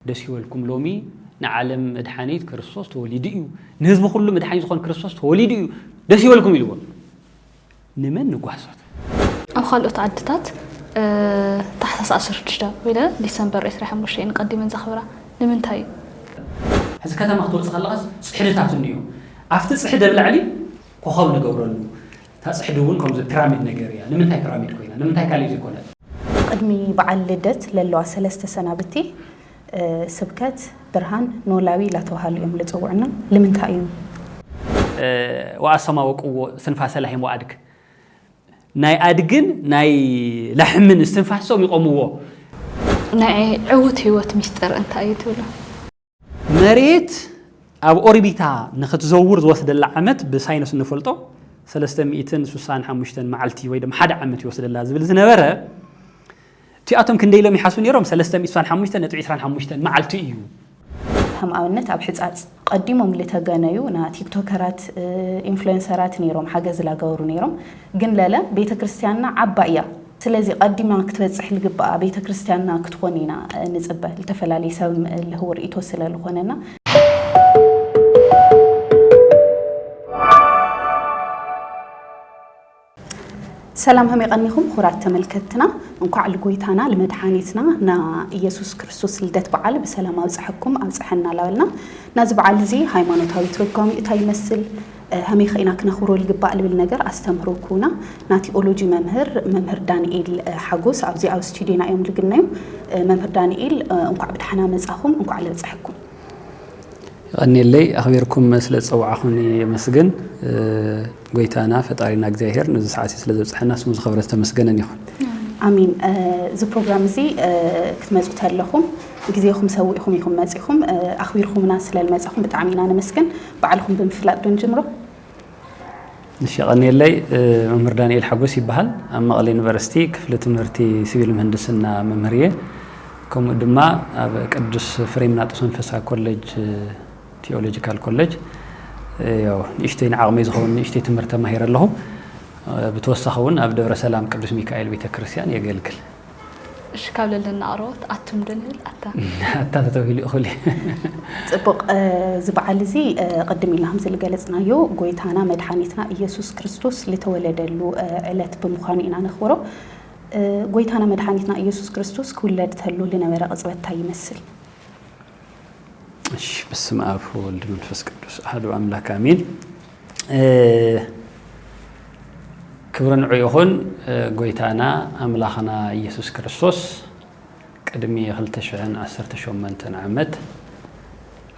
ደስ ይበልኩም፣ ሎሚ ንዓለም መድሓኒት ክርስቶስ ተወሊዱ እዩ፣ ንህዝቢ ኩሉ መድሓኒት ዝኾን ክርስቶስ ተወሊዱ እዩ፣ ደስ ይበልኩም ኢልዎም። ንመን ንጓሶት? ኣብ ካልኦት ዓድታት ታሕሳስ ዓሰርተ ሽዱሽተ ወይ ዲሰምበር ዕስራን ሓሙሽተን ቀዲመን ዘኽብራ ንምንታይ እዩ? ሕዚ ከተማ ክትወፅእ ከለኻስ ፅሕድታት እኒኦ። ኣብቲ ፅሕዲ ኣብ ላዕሊ ኮኸብ ንገብረሉ። እታ ፅሕዲ እውን ከምዚ ፒራሚድ ነገር እያ። ንምንታይ ፒራሚድ ኮይና? ንምንታይ ካልእ ዘይኮነት? ቅድሚ በዓል ልደት ለለዋ ሰለስተ ሰናብቲ ስብከት፣ ብርሃን፣ ኖላዊ ላተባሃሉ እዮም ልፅውዕና። ልምንታይ እዩ? ወኣሰማ ወቅዎ ስንፋሰ ላሂም ወኣድግ፣ ናይ ኣድግን ናይ ላሕምን እስትንፋሶም ይቆምዎ። ናይ ዕውት ህይወት ሚስጥር እንታይ እዩ ትብሉ? መሬት ኣብ ኦርቢታ ንክትዘውር ዝወስደላ ዓመት ብሳይንስ እንፈልጦ ሰለስተ ሚእትን ስሳን ሓሙሽተን መዓልቲ ወይ ድማ ሓደ ዓመት ይወስደላ ዝብል ዝነበረ፣ እቲኣቶም ክንደይ ኢሎም ይሓስቡ ነይሮም? ሰለስተ ሚእትን ስሳን ሓሙሽተን ነጥቢ ዕስራን ሓሙሽተን መዓልቲ እዩ። ከም ኣብነት ኣብ ሕፃፅ ቀዲሞም ልተገነዩ ና ቲክቶከራት ኢንፍሉንሰራት ነይሮም ሓገዝ ላገበሩ ነይሮም። ግን ለለ ቤተ ክርስቲያንና ዓባ እያ። ስለዚ ቀዲማ ክትበፅሕ ልግበኣ ቤተ ክርስቲያንና ክትኾን ኢና ንፅበ። ልተፈላለየ ሰብ ልህቡ ርእቶ ስለ ልኾነና። ሰላም ከመይ ቀኒኹም ክቡራት ተመልከትትና። እንኳዕ ልጎይታና ልመድሓኒትና ና ኢየሱስ ክርስቶስ ልደት በዓል ብሰላም ኣብፀሐኩም ኣብፀሐና ላበልና ናዚ በዓል እዚ ሃይማኖታዊ ትርጓሚ እታይ ይመስል፣ ከመይ ኸኢና ክነኽብሮ ልግባእ ልብል ነገር ኣስተምህሮ ክውና ና ቲኦሎጂ መምህር መምህር ዳንኤል ሓጎስ ኣብዚ ኣብ ስቱዲዮና እዮም ልግነዩ። መምህር ዳንኤል እንኳዕ ብድሓና መጻኹም፣ እንኳዕ ለብፀሐኩም። ይቐንየለይ ኣኽቢርኩም ስለ ዝጸዋዕኹኒ የመስግን። ጎይታና ፈጣሪና እግዚኣብሔር ነዚ ሰዓት ስለ ዘብጽሐና ስሙ ዝኸብረ ዝተመስገነን ይኹን። ኣሚን። እዚ ፕሮግራም እዚ ክትመጹ ተለኹም ግዜኹም ሰዊእኹም ኢኹም መጺኹም ኣኽቢርኩምና ስለ ልመጻኹም ብጣዕሚ ኢና ነመስግን። ባዕልኹም ብምፍላጥ ዶ ንጅምሮ? እሺ የቐንየለይ። መምህር ዳንኤል ሓጎስ ይበሃል። ኣብ መቐለ ዩኒቨርሲቲ ክፍሊ ትምህርቲ ሲቪል ምህንድስና መምህር እየ። ከምኡ ድማ ኣብ ቅዱስ ፍሬምናጦስ መንፈሳዊ ኮሌጅ ቲኦሎጂካል ኮሌጅ ያው ንእሽተይ ንዓቕመይ ዝኸውን ንእሽተይ ትምህርቲ ተማሂረ ኣለኹ። ብተወሳኺ እውን ኣብ ደብረ ሰላም ቅዱስ ሚካኤል ቤተ ክርስቲያን የገልግል። እሺ ካብ ለለና ኣቕረቦት ኣቱም ዶ ንብል ኣታ? ኣታ ተተባሂሉ ይኽእል እዩ። ጽቡቕ። እዚ በዓል እዚ ቅድም ኢልና ከም ዝገለጽናዮ ጎይታና መድሓኒትና ኢየሱስ ክርስቶስ ልተወለደሉ ዕለት ብምዃኑ ኢና ነኽብሮ። ጎይታና መድሓኒትና ኢየሱስ ክርስቶስ ክውለድ ተሎ ልነበረ ቅጽበት እንታይ ይመስል? እሺ በስመ ኣብ ወወልድ መንፈስ ቅዱስ ኣሐዱ ኣምላክ ኣሜን። ክብሪ ንዑ ይኹን። ጎይታና ኣምላኽና ኢየሱስ ክርስቶስ ቅድሚ ክልተ ሽሕን ዓሰርተ ሸሞንተን ዓመት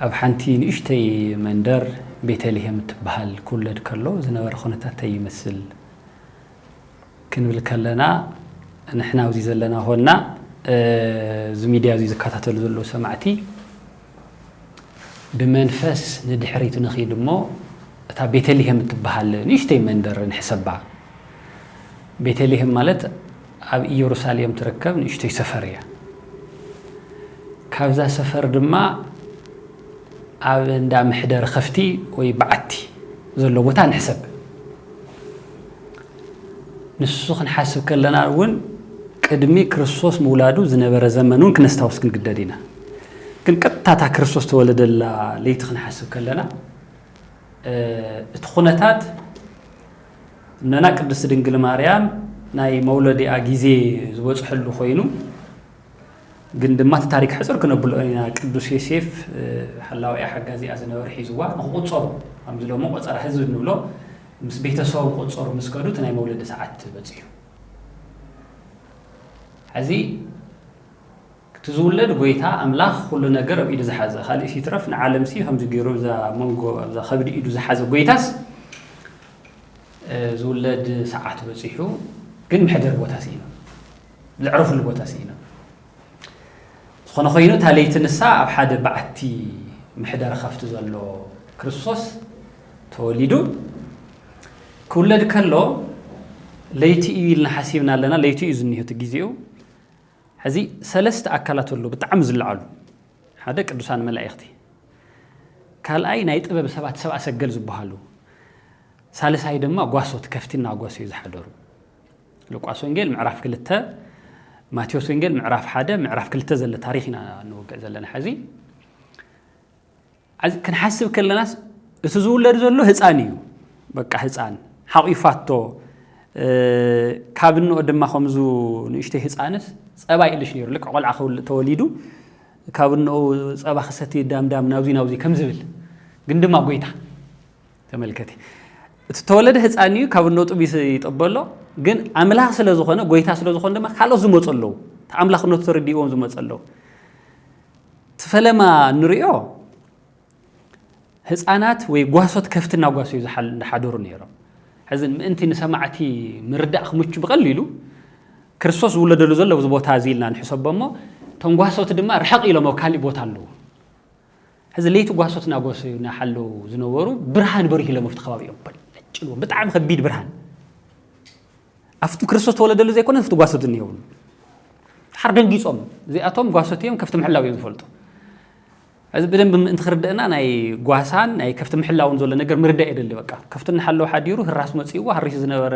ኣብ ሓንቲ ንእሽተይ መንደር ቤተልሔም እትበሃል ክውለድ ከሎ ዝነበረ ኩነታት እንታይ ይመስል? ክንብል ከለና ንሕና ኣብዚ ዘለና ኾንና እዚ ሚድያ እዚ ዝከታተሉ ዘለዉ ሰማዕቲ ብመንፈስ ንድሕሪት ንኺድ እሞ እታ ቤተልሔም እትበሃል ንእሽተይ መንደር ንሕሰባ። ቤተልሔም ማለት ኣብ ኢየሩሳሌም ትርከብ ንእሽተይ ሰፈር እያ። ካብዛ ሰፈር ድማ ኣብ እንዳ መሕደሪ ከፍቲ ወይ በዓቲ ዘሎ ቦታ ንሕሰብ። ንሱ ክንሓስብ ከለና እውን ቅድሚ ክርስቶስ ምውላዱ ዝነበረ ዘመን እውን ክነስታውስ ክንግደድ ኢና። ግን ቀጥታ እታ ክርስቶስ ተወለደላ ለይቲ ክንሓስብ ከለና እቲ ኩነታት እነና ቅድስቲ ድንግል ማርያም ናይ መውለዲኣ ግዜ ዝበፅሐሉ ኮይኑ ግን ድማ እቲ ታሪክ ሕፅር ክነብሎ ኢና። ቅዱስ ዮሴፍ ሓላዊኣ ሓጋዚኣ ዝነበረ ሒዝዋ ንክቁፀሩ ከምዚ ሎሚ ቆፀራ ህዝቢ እንብሎ ምስ ቤተሰቦም ክቁፀሩ ምስ ከዱ እቲ ናይ መውለዲ ሰዓት በፂሑ። ሕዚ እቲ ዝውለድ ጎይታ ኣምላኽ ኩሉ ነገር ኣብ ኢዱ ዝሓዘ ካልእ ሲትረፍ ንዓለምሲ ከምዚ ገይሩ ኣብዛ መንጎ ኣብዛ ከብዲ ኢዱ ዝሓዘ ጎይታስ ዝውለድ ሰዓት በፂሑ ግን መሕደሪ ቦታ ስኢኖም ዘዕረፍሉ ቦታ ስኢኖም። ዝኾነ ኮይኑ እታ ለይቲ ንሳ ኣብ ሓደ በዓቲ መሕደሪ ከፍቲ ዘሎ ክርስቶስ ተወሊዱ ክውለድ ከሎ ለይቲ እዩ ኢልና ሓሲብና ኣለና። ለይቲ እዩ ዝኒሆ እቲ ግዜኡ። ሕዚ ሰለስተ ኣካላት ኣለዉ ብጣዕሚ ዝለዓሉ። ሓደ ቅዱሳን መላእኽቲ፣ ካልኣይ ናይ ጥበብ ሰባት ሰብኣ ሰገል ዝበሃሉ፣ ሳልሳይ ድማ ጓሶት ከፍቲ እናጓሰዩ ዝሓደሩ። ሉቃስ ወንጌል ምዕራፍ ክልተ ማቴዎስ ወንጌል ምዕራፍ ሓደ ምዕራፍ ክልተ ዘሎ ታሪኽ ኢና ንወግዕ ዘለና። ሕዚ ኣዚ-፣ ክንሓስብ ከለናስ እቲ ዝውለድ ዘሎ ህፃን እዩ። በቃ ህፃን ሓቒፋቶ፣ እ፣ ካብ እንኦ ድማ ከምዙ ንእሽተይ ህፃንስ ጸባ ይእልሽ ነይሩ። ልክዕ ቆልዓ ክውል-፣ ተወሊዱ ካብ እንኦ ጸባ ክሰቲ ዳምዳም ናብዚ ናብዚ ከም ዝብል፣ ግን ድማ ጎይታ ተመልከቲ። እቲ ተወለደ ህፃን እዩ፣ ካብ እንኦ ጡብ ይስ-፣ ይጠበሎ፣ ግን ኣምላኽ ስለ ዝኾነ፣ ጎይታ ስለ ዝኾነ ድማ ካልኦት ዝመፁ ኣለዉ። እቲ ኣምላኽነቱ ተረዲእዎም ዝመፁ ኣለዉ። እቲ ፈለማ ንሪኦ ህፃናት ወይ ጓሶት ከፍቲ እናጓሰዩ ዝሓል-፣ እንዳሓደሩ ነይሮም። ሕዚ ምእንቲ ንሰማዕቲ ምርዳእ ክምቹ ብቐሊሉ ክርስቶስ ዝውለደሉ ዘሎ ኣብዚ ቦታ እዚ ኢልና ንሕሰቦ እሞ፣ እቶም ጓሶት ድማ ርሕቕ ኢሎም ኣብ ካሊእ ቦታ ኣለዉ። ሕዚ ለይቲ ጓሶት እናጓሰዩ እናሓለዉ ዝነበሩ ብርሃን በሪሁ ኢሎም ኣብቲ ከባቢኦም በል-፣ ነጭልዎም። ብጣዕሚ ከቢድ ብርሃን። ኣብቲ ክርስቶስ ተወለደሉ ዘይኮነ ኣብቲ ጓሶት እኒሄውሉ። ድሓር ደንጊጾም። እዚኣቶም ጓሶት እዮም፣ ከፍቲ ምሕላው እዮም ዝፈልጡ። እዚ ብደንብ ምእንቲ ክርደእና ናይ ጓሳን ናይ ከፍቲ ምሕላውን ዘሎ ነገር ምርዳእ የደሊ። በቃ ከፍቲ እናሓለወ ሓዲሩ ህራስ መጺእዎ፣ ሃሪሱ ዝነበረ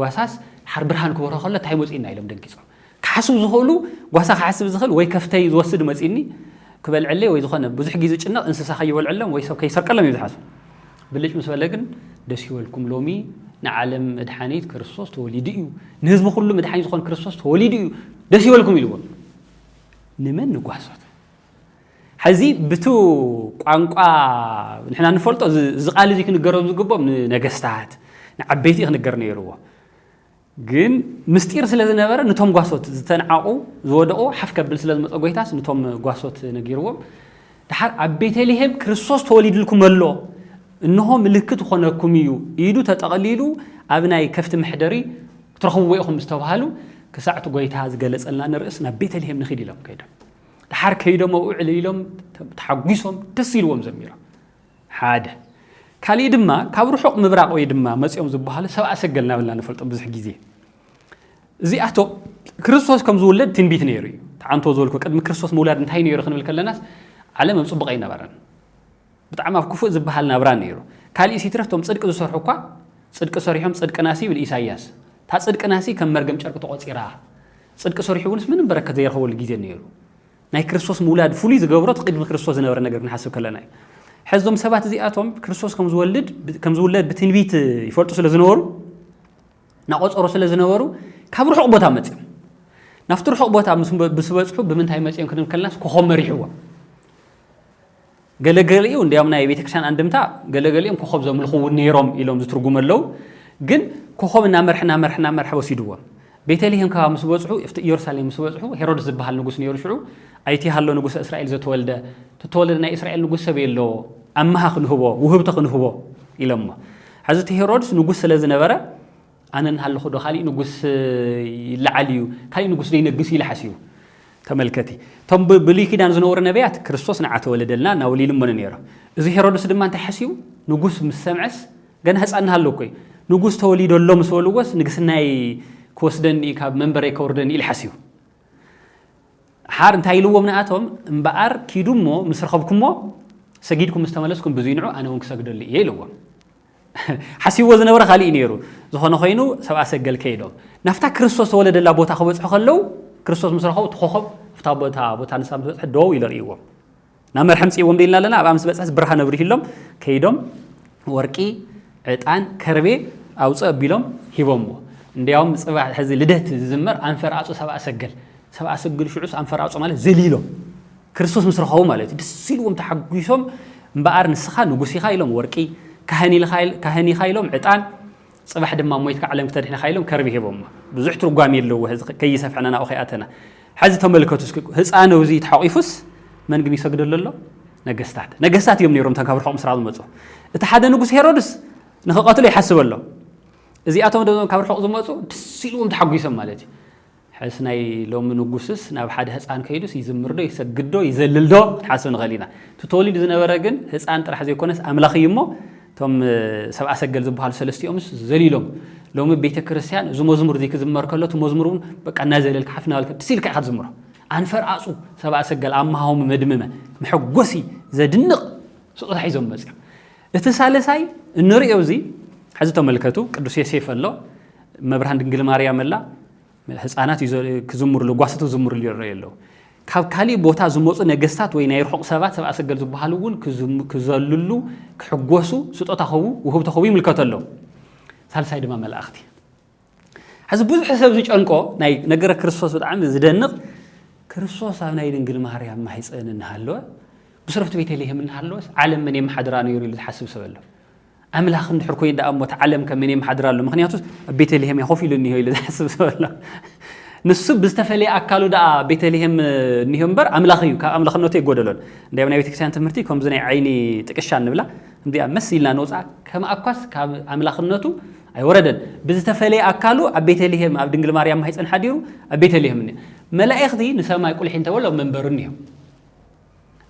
ጓሳስ ድሓር ብርሃን ክበርሆ ከሎ እንታይ መጺእና ኢሎም ደንጊጾም። ክሓስቡ ዝኽእሉ፣ ጓሳ ክሓስብ ዝኽእል ወይ ከፍተይ ዝወስድ መጺእኒ ክበልዐለይ ወይ ዝኾነ ብዙሕ ግዜ ዝጭነቕ እንስሳ ከይበልዐሎም ወይ ሰብ ከይሰርቀሎም እዩ ዝሓስቡ። ብልጭ ምስ በለ ግን ደስ ይበልኩም፣ ሎሚ ንዓለም መድሓኒት ክርስቶስ ተወሊዱ እዩ፣ ንህዝቢ ኩሉ መድሓኒት ዝኾን ክርስቶስ ተወሊዱ እዩ፣ ደስ ይበልኩም ኢልዎም። ንመን? ንጓሶት። ሕዚ ብቱ ቋንቋ ንሕና ንፈልጦ፣ እዚ፣ እዚ ቃል እዚ ክንገሮም ዝግብኦም ንነገስታት፣ ንዓበይቲ እዩ ክንገር ነይርዎ። ግን ምስጢር ስለ ዝነበረ፣ ነቶም ጓሶት ዝተንዓቑ፣ ዝወደቑ ሓፍ ከብል ስለ ዝመጸ ጎይታስ፣ ነቶም ጓሶት ነጊርዎም። ድሓር ኣብ ቤተልሔም ክርስቶስ ተወሊድልኩም ኣሎ፣ እንሆ ምልክት ክኾነኩም እዩ፣ ኢዱ ተጠቕሊሉ ኣብ ናይ ከፍቲ መሕደሪ ክትረኽብዎ ኢኹም ዝተባሃሉ፣ ክሳዕ እቲ ጎይታ ዝገለጸልና ንርእስ ናብ ቤተልሔም ንኺድ ኢሎም ከይዶም። ድሓር ከይዶም ኣብኡ ዕልል ኢሎም፣ ተ-፣ ተሓጒሶም፣ ደስ ኢልዎም ዘሚሮም። ሓደ። ካሊእ ድማ ካብ ርሑቕ ምብራቕ ወይ ድማ መጺኦም ዝበሃሉ ሰብኣ ሰገል እናበልና ንፈልጦም ብዙሕ ግዜ። እዚኣቶም ክርስቶስ ከም ዝውለድ ትንቢት ነይሩ እዩ። ተዓንቶ ዝበልኩ ቅድሚ ክርስቶስ ምውላድ እንታይ ነይሩ ክንብል ከለናስ ዓለም ኣብ ጽቡቕ ኣይነበረን። ብጣዕሚ ኣብ ክፉእ ዝበሃል ናብራ ነይሩ። ካሊእ ሲትረፍ እቶም ጽድቂ ዝሰርሑ እኳ ጽድቂ ሰሪሖም ጽድቅናሲ ይብል ኢሳይያስ። እታ ጽድቅናሲ ከም መርገም ጨርቂ ተቖጺራ። ጽድቂ ሰሪሑ እውንስ ምንም በረከት ዘይረኸበሉ ግዜ ነይሩ። ናይ ክርስቶስ ምውላድ ፍሉይ ዝገብሮ እቲ ቅድሚ ክርስቶስ ዝነበረ ነገር ክንሓስብ ከለና እዩ። ሕዚ እዞም ሰባት እዚኣቶም ክርስቶስ ከም ዝወልድ፣ ከም ዝውለድ ብትንቢት ይፈልጡ ስለ ዝነበሩ፣ እናቖጸሩ ስለ ዝነበሩ፣ ካብ ርሑቕ ቦታ መጺኦም። ናብቲ ርሑቕ ቦታ ምስ፣ ምስ በጽሑ ብምንታይ መጺኦም ክንብል ከለናስ ኮኾብ መሪሕዎም። ገለገሊኡ እንዲያውም ናይ ቤተክርስትያን ኣንድምታ ገለገሊኦም ኮኾብ ዘምልኹ እውን ነይሮም ኢሎም ዝትርጉሙ ኣለዉ። ግን ኮኾብ እናመርሐ፣ እናመርሐ፣ እናመርሐ ወሲድዎም። ቤተልሔም ከባቢ ምስ በጽሑ፣ ኣብቲ ኢየሩሳሌም ምስ በጽሑ፣ ሄሮድስ ዝበሃል ንጉስ ነይሩ ሽዑ፣ "ኣይትሃሎ ንጉሰ እስራኤል ዘተወልደ፣ ተተወለደ ናይ እስራኤል ንጉስ ሰብ የለዎ፣ ኣምሃ ክንህቦ፣ ውህብቶ ክንህቦ" ኢሎሞ። ሕዚ እቲ ሄሮድስ ንጉስ ስለ ዝነበረ፣ "ኣነ እናሃለኹ ዶ ካሊእ ንጉስ ይለዓል እዩ፣ ካሊእ ንጉስ ዶ ይነግስ?" ኢሉ ሓሲቡ። ተመልከቲ፣ እቶም ብ-፣ ብሉይ ኪዳን ዝነበሩ ነቢያት፣ "ክርስቶስ ንዓ ተወለደልና" እናበሉ ይልመኑ ነይሮም። እዚ ሄሮድስ ድማ እንታይ ሓሲቡ? ንጉስ ምስ ሰምዐስ፣ ገና ህፃን እናሃለኩ እዩ፣ "ንጉስ ተወሊዶ ኣሎ" ምስ በልዎስ፣ "ንግስናይ ክወስደኒ እዩ፣ ካብ መንበረይ ከውርደኒ" ኢሉ ሓሲቡ። ሓር እንታይ ኢልዎም ንኣቶም? "እምበኣር ኪዱ እሞ ምስ ረኸብኩሞ፣ ሰጊድኩም ምስ ተመለስኩም፣ ብዙይ ንዑ፣ ኣነ እውን ክሰግደሉ እየ" ኢልዎም። ሓሲብዎ ዝነበረ ካሊእ ነይሩ። ዝኾነ ኮይኑ፣ ሰብኣ ሰገል ከይዶም ናብታ ክርስቶስ ተወለደላ ቦታ ክበጽሑ ከለዉ፣ ክርስቶስ ምስ ረኸቡ፣ እቲ ኮኾብ ኣብታ ቦታ፣ ቦታ ንሳ ምስ በጽሐ ደው ኢሉ ርእይዎም። ናብ መርሐ ምጽእዎም ዶ ኢልና ኣለና? ኣብኣ ምስ በጽሐስ ብርሃን ኣብሪህሎም፣ ከይዶም ወርቂ፣ ዕጣን፣ ከርቤ ኣውጽእ ኣቢሎም ሂቦምዎ። እንዲያውም ጽባሕ ሕዚ ልደት ዝዝመር ኣንፈርኣጹ ሰብኣ ሰገል። ሰብኣ ሰገል ሽዑስ ኣንፈርኣጹ ማለት ዘሊሎም። ክርስቶስ ምስ ረኸቡ ማለት እዩ። ደስ ኢልዎም ተሓጒሶም፣ "እምበኣር ንስኻ ንጉስ ኢኻ" ኢሎም ወርቂ፣ "ካህን ኢልኻ ኢል-፣ ካህን ኢኻ" ኢሎም ዕጣን፣ "ጽባሕ ድማ ሞይትካ ዓለም ክተድሕን ኢኻ" ኢሎም ከርቤ ሂቦምዎ። ብዙሕ ትርጓሜ ኣለዎ፣ ሕዚ ከይሰፍሐና ናብኡ ከይኣተና። ሕዚ ተመልከቱ እስኪ፣ ህፃን እዚ ተሓቒፉስ መን ግን ይሰግደሉ ኣሎ? ነገስታት። ነገስታት እዮም ነይሮም እቶም ካብ ርሑቕ ምስራቕ ዝመፁ። እቲ ሓደ ንጉስ ሄሮድስ ንኽቐትሎ ይሓስብ ኣሎ። እዚኣቶም ዶ ካብ ርሑቕ ዝመፁ ደስ ኢልዎም ተሓጒሶም ማለት እዩ። ሕስ ናይ ሎሚ ንጉስስ ናብ ሓደ ህፃን ከይዱስ ይዝምር ዶ፣ ይሰግድ ዶ፣ ይዘልል ዶ ክትሓስብ ንኽእል ኢና። እቲ ተወሊዱ ዝነበረ ግን ህፃን ጥራሕ ዘይኮነስ ኣምላኽ እዩ እሞ፣ እቶም፣ እ፣ ሰብኣ ሰገል ዝበሃሉ ሰለስቲኦምስ ዘሊሎም። ሎሚ ቤተ ክርስቲያን እዚ መዝሙር እዚ ክዝመር ከሎ፣ እቲ መዝሙር እውን በቃ እናዘለልካ ሓፍ እናበልካ ደስ ኢልካ ኢኻ ትዝምሮ። ኣንፈርኣጹ ሰብኣ ሰገል ኣምሃሆም መድምመ፣ መሐጎሲ ዘድንቕ ስጦታ ሒዞም መጺኦም። እቲ ሳልሳይ እንርእዮ እዚ፣ ሕዚ ተመልከቱ፣ ቅዱስ ዮሴፍ ኣሎ፣ መብርሃን ድንግል ማርያም ኣላ፣ ህፃናት እዩ ዘ- ክዝምሩሉ፣ ጓሶት ክዝምሩሉ ይረኣዩ ኣለዉ። ካብ ካሊእ ቦታ ዝመፁ ነገስታት ወይ ናይ ርሑቕ ሰባት፣ ሰብ ኣሰገል ዝበሃሉ እውን ክዝም- ክዘልሉ፣ ክሕጎሱ፣ ስጦታ ክህቡ፣ ውህብቶ ክህቡ ይምልከቱ ኣለዉ። ሳልሳይ ድማ መላእኽቲ። ሕዚ ብዙሕ ሰብ ዝጨንቆ ናይ ነገረ ክርስቶስ ብጣዕሚ ዝደንቕ፣ ክርስቶስ ኣብ ናይ ድንግል ማርያም ማሕፀን እናሃለወ፣ ብስረፍቲ ቤተልሔም እናሃለወስ ዓለም መን የመሓድራ ነይሩ ኢሉ ዝሓስብ ሰብ ኣሎ። ኣምላኽ እንድሕር ኮይኑ ደኣ እሞ እቲ ዓለም ከ መን የመሓድራ ኣሎ? ምኽንያቱስ ኣብ ቤተልሔም እየ ኮፍ ኢሉ እኒሆ ኢሉ ዝሓስብ ሰብ ኣሎ። ንሱ ብዝተፈለየ ኣካሉ ደኣ ቤተልሔም እኒሆ እምበር ኣምላኽ እዩ፣ ካብ ኣምላኽነቱ ኣይጎደሎን። እንዲያም ናይ ቤተክርስትያን ትምህርቲ ከምዚ ናይ ዓይኒ ጥቅሻ እንብላ እንዲያ መስ ኢልና ንወፅኣ፣ ከም ኣኳስ ካብ ኣምላኽነቱ ኣይወረደን። ብዝተፈለየ ኣካሉ ኣብ ቤተልሔም ኣብ ድንግል ማርያም ማሕፀን ሓዲሩ ኣብ ቤተልሔም እኒሆ። መላእኽቲ ንሰማይ ቁልሒ እንተበሎ ኣብ መንበሩ እኒሆ።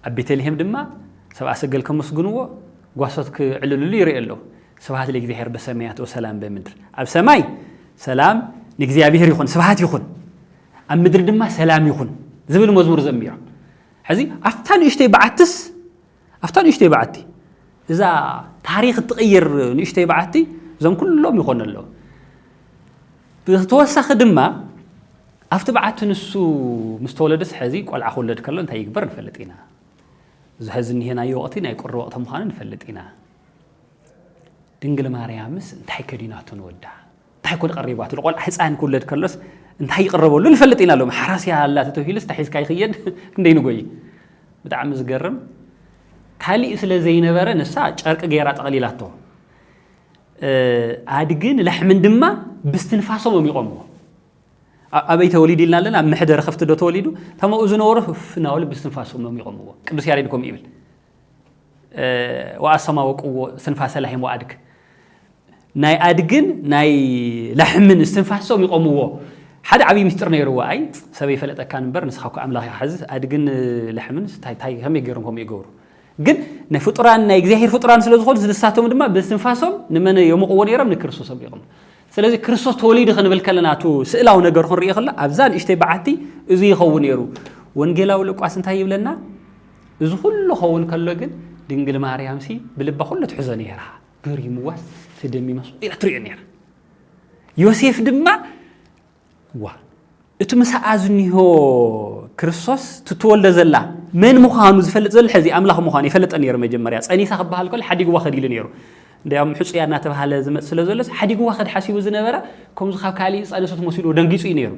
ኣብ ቤተልሔም ድማ ሰብኣ ሰገል ከመስግንዎ፣ ጓሶት ክዕልልሉ ይርኢ ኣለዉ። ስብሐት ለእግዚኣብሔር በሰማያት ወሰላም በምድር። ኣብ ሰማይ ሰላም ንእግዚኣብሔር ይኹን፣ ስብሐት ይኹን፣ ኣብ ምድሪ ድማ ሰላም ይኹን ዝብል መዝሙር ዘሚሮም። ሕዚ ኣብታ ንእሽተይ በዓትስ፣ ኣብታ ንእሽተይ በዓቲ፣ እዛ ታሪኽ እትቕይር ንእሽተይ በዓቲ እዞም ኩሎም ይኾኑ ኣለዉ። ብተወሳኺ ድማ ኣብቲ በዓቲ ንሱ ምስ ተወለደስ፣ ሕዚ ቆልዓ ክውለድ ከሎ እንታይ ይግበር ንፈልጥ ኢና። እዚ ሕዚ እኒሄናዮ ወቕቲ ናይ ቁሪ ወቕቲ ምዃኑ ንፈልጥ ኢና። ድንግል ማርያምስ እንታይ ከዲናቶ ንወዳ? እንታይ ኮን ቀሪባቶ? ቆልዓ ህፃን ክውለድ ከሎስ እንታይ ይቕረበሉ ንፈልጥ ኢና። ሎም ሓራስያ ኣላ ተተባሂሉስ እንታይ ሒዝካ ይኽየድ? ክንደይ ንጎይ? ብጣዕሚ ዝገርም። ካሊእ ስለ ዘይነበረ ንሳ ጨርቂ ገይራ ጠቕሊላቶ። እ፣ ኣድግን ላሕምን ድማ ብስትንፋሶም እዮም ይቖምዎ። ኣ- ኣበይ ተወሊዱ ኢልና ኣለና? ኣብ መሕደሪ ከፍቲ ዶ ተወሊዱ? እቶም ኣብኡ ዝነበሩ እፍ እናበሉ ብስትንፋሶም እዮም ይቖምዎ። ቅዱስ ያሬድ ከምኡ ይብል። እ፣ ወአሰማ ወቅዎ እስትንፋሰ ላህም ወአድግ። ናይ ኣድግን ናይ ላሕምን እስትንፋሶም ይቖምዎ። ሓደ ዓብዪ ምስጢር ነይርዎ። ኣይ፣ ሰብ ይፈለጠካ እምበር ንስኻ እኮ ኣምላኽ ኢኻ። ሕዚ ኣድግን ላሕምን እንታይ እንታይ ከመይ ገይሮም ከምኡ ይገብሩ? ግን ናይ ፍጡራን ናይ እግዚኣብሔር ፍጡራን ስለ ዝኾኑ ንሳቶም ድማ ብስትንፋሶም ንመን የሞቕዎ ነይሮም? ንክርስቶስ እዮም። ስለዚ ክርስቶስ ተወሊዱ ክንብል ከለና፣ እቲ ስእላዊ ነገር ክንሪኦ ከሎ፣ ኣብዛ ንእሽተይ በዓቲ እዚ ይኸውን ነይሩ። ወንጌላዊ ሉቃስ እንታይ ይብለና? እዚ ኩሉ ኸውን ከሎ ግን ድንግል ማርያምሲ ብልባ ኩሉ ትሕዞ ነይራ። ገሪምዋስ ተደሚማስ ኢላ ትሪኦ ነይራ። ዮሴፍ ድማ ዋ፣ እቲ ምሳኣ ዝኒሆ ክርስቶስ ትትወልደ ዘላ መን ምዃኑ ዝፈልጥ ዘሎ፣ ሕዚ ኣምላኽ ምዃኑ ይፈልጠ ነይሩ። መጀመርያ ጸኒሳ ክበሃል ከሎ ሓዲግዋ ከድ ኢሉ ነይሩ። እንዲያውም ሕጹያ እናተባሃለ ዝመጽእ ስለ ዘሎስ ሓዲግዋ ከድ ሓሲቡ ዝነበረ፣ ከምዚ ካብ ካሊእ ዝጸነሰት መሲሉ ደንጊጹ እዩ ነይሩ።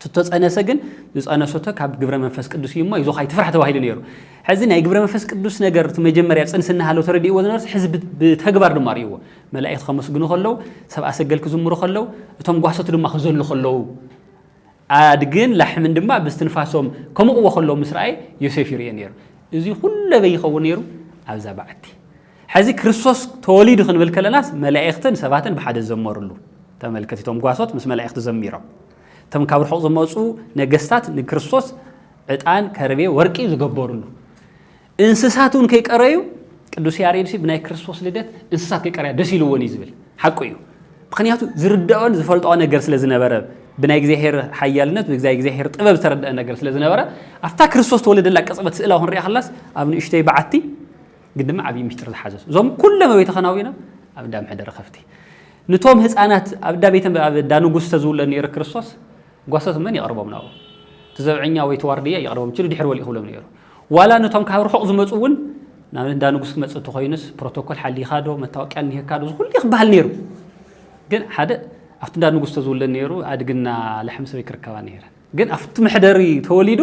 ትተጸነሰ ግን ዝጸነሰቶ ካብ ግብረ መንፈስ ቅዱስ እዩ እሞ ይዞኻ ይትፍራሕ ተባሂሉ ነይሩ። ሕዚ ናይ ግብረ መንፈስ ቅዱስ ነገር እቲ መጀመርያ ጽንሲ እናሃለወ ተረዲእዎ ዝነበርስ ሕዚ ብ- ብተግባር ድማ ርእይዎ። መላእክት ከመስግኑ ከለዉ፣ ሰብ ኣሰገል ክዝምሩ ከለዉ፣ እቶም ጓሶት ድማ ክዘሉ ከለዉ፣ ኣድግን ላሕምን ድማ ብስትንፋሶም ከምቕዎ ከለዉ ምስ ረኣየ ዮሴፍ ይርእዮ ነይሩ። እዚ ኩሉ ኣበይ ይኸውን ነይሩ? ኣብዛ በዓቲ። ሕዚ ክርስቶስ ተወሊዱ ክንብል ከለናስ መላእክትን ሰባትን ብሓደ ዝዘመሩሉ። ተመልከት፣ እቶም ጓሶት ምስ መላእክቲ ዘሚሮም። እቶም ካብ ርሑቕ ዝመጹ ነገስታት ንክርስቶስ ዕጣን፣ ከርቤ፣ ወርቂ ዝገበሩሉ። እንስሳት እውን ከይቀረዩ፣ ቅዱስ ያሬድሲ ብናይ ክርስቶስ ልደት እንስሳት ከይቀረያ ደስ ኢልዎን እዩ ዝብል። ሓቁ እዩ። ምኽንያቱ ዝርድኦን ዝፈልጥኦ ነገር ስለ ዝነበረ፣ ብናይ እግዚኣብሔር ሓያልነት፣ ብናይ እግዚኣብሔር ጥበብ ዝተረድአ ነገር ስለ ዝነበረ፣ ኣብታ ክርስቶስ ተወለደላ ቅጽበት ስእላዊ ክንሪኣ ከላስ ኣብ ንእሽተይ በዓቲ ግን ድማ ዓብዪ ምስጢር ዝሓዘ። እዞም ኩሎም ኣበይ ተኸናዊኖም? ኣብ እንዳ መሕደሪ ከፍቲ። ንቶም ህፃናት ኣብ እንዳ ቤተ ኣብ እንዳ ንጉስ ተዝውለድ ነይሩ ክርስቶስ፣ ጓሶት መን ይቐርቦም ናብኡ? እቲ ዘብዐኛ ወይ እቲ ዋርድያ ይቐርቦም፣ ችሉ ድሕር በል ይኽብሎም ነይሩ። ዋላ ነቶም ካብ ርሑቕ ዝመፁ እውን ናብ እንዳ ንጉስ ክመፅእ እንተኾይኑስ ፕሮቶኮል ሓሊኻ ዶ፣ መታወቅያ እኒሄካ ዶ፣ እዚ ኩሉ ክበሃል ነይሩ። ግን ሓደ ኣብቲ እንዳ ንጉስ ተዝውለድ ነይሩ፣ ኣድግና ላሕሚ ሰበይ ክርከባ ነይረን። ግን ኣብቲ መሕደሪ ተወሊዱ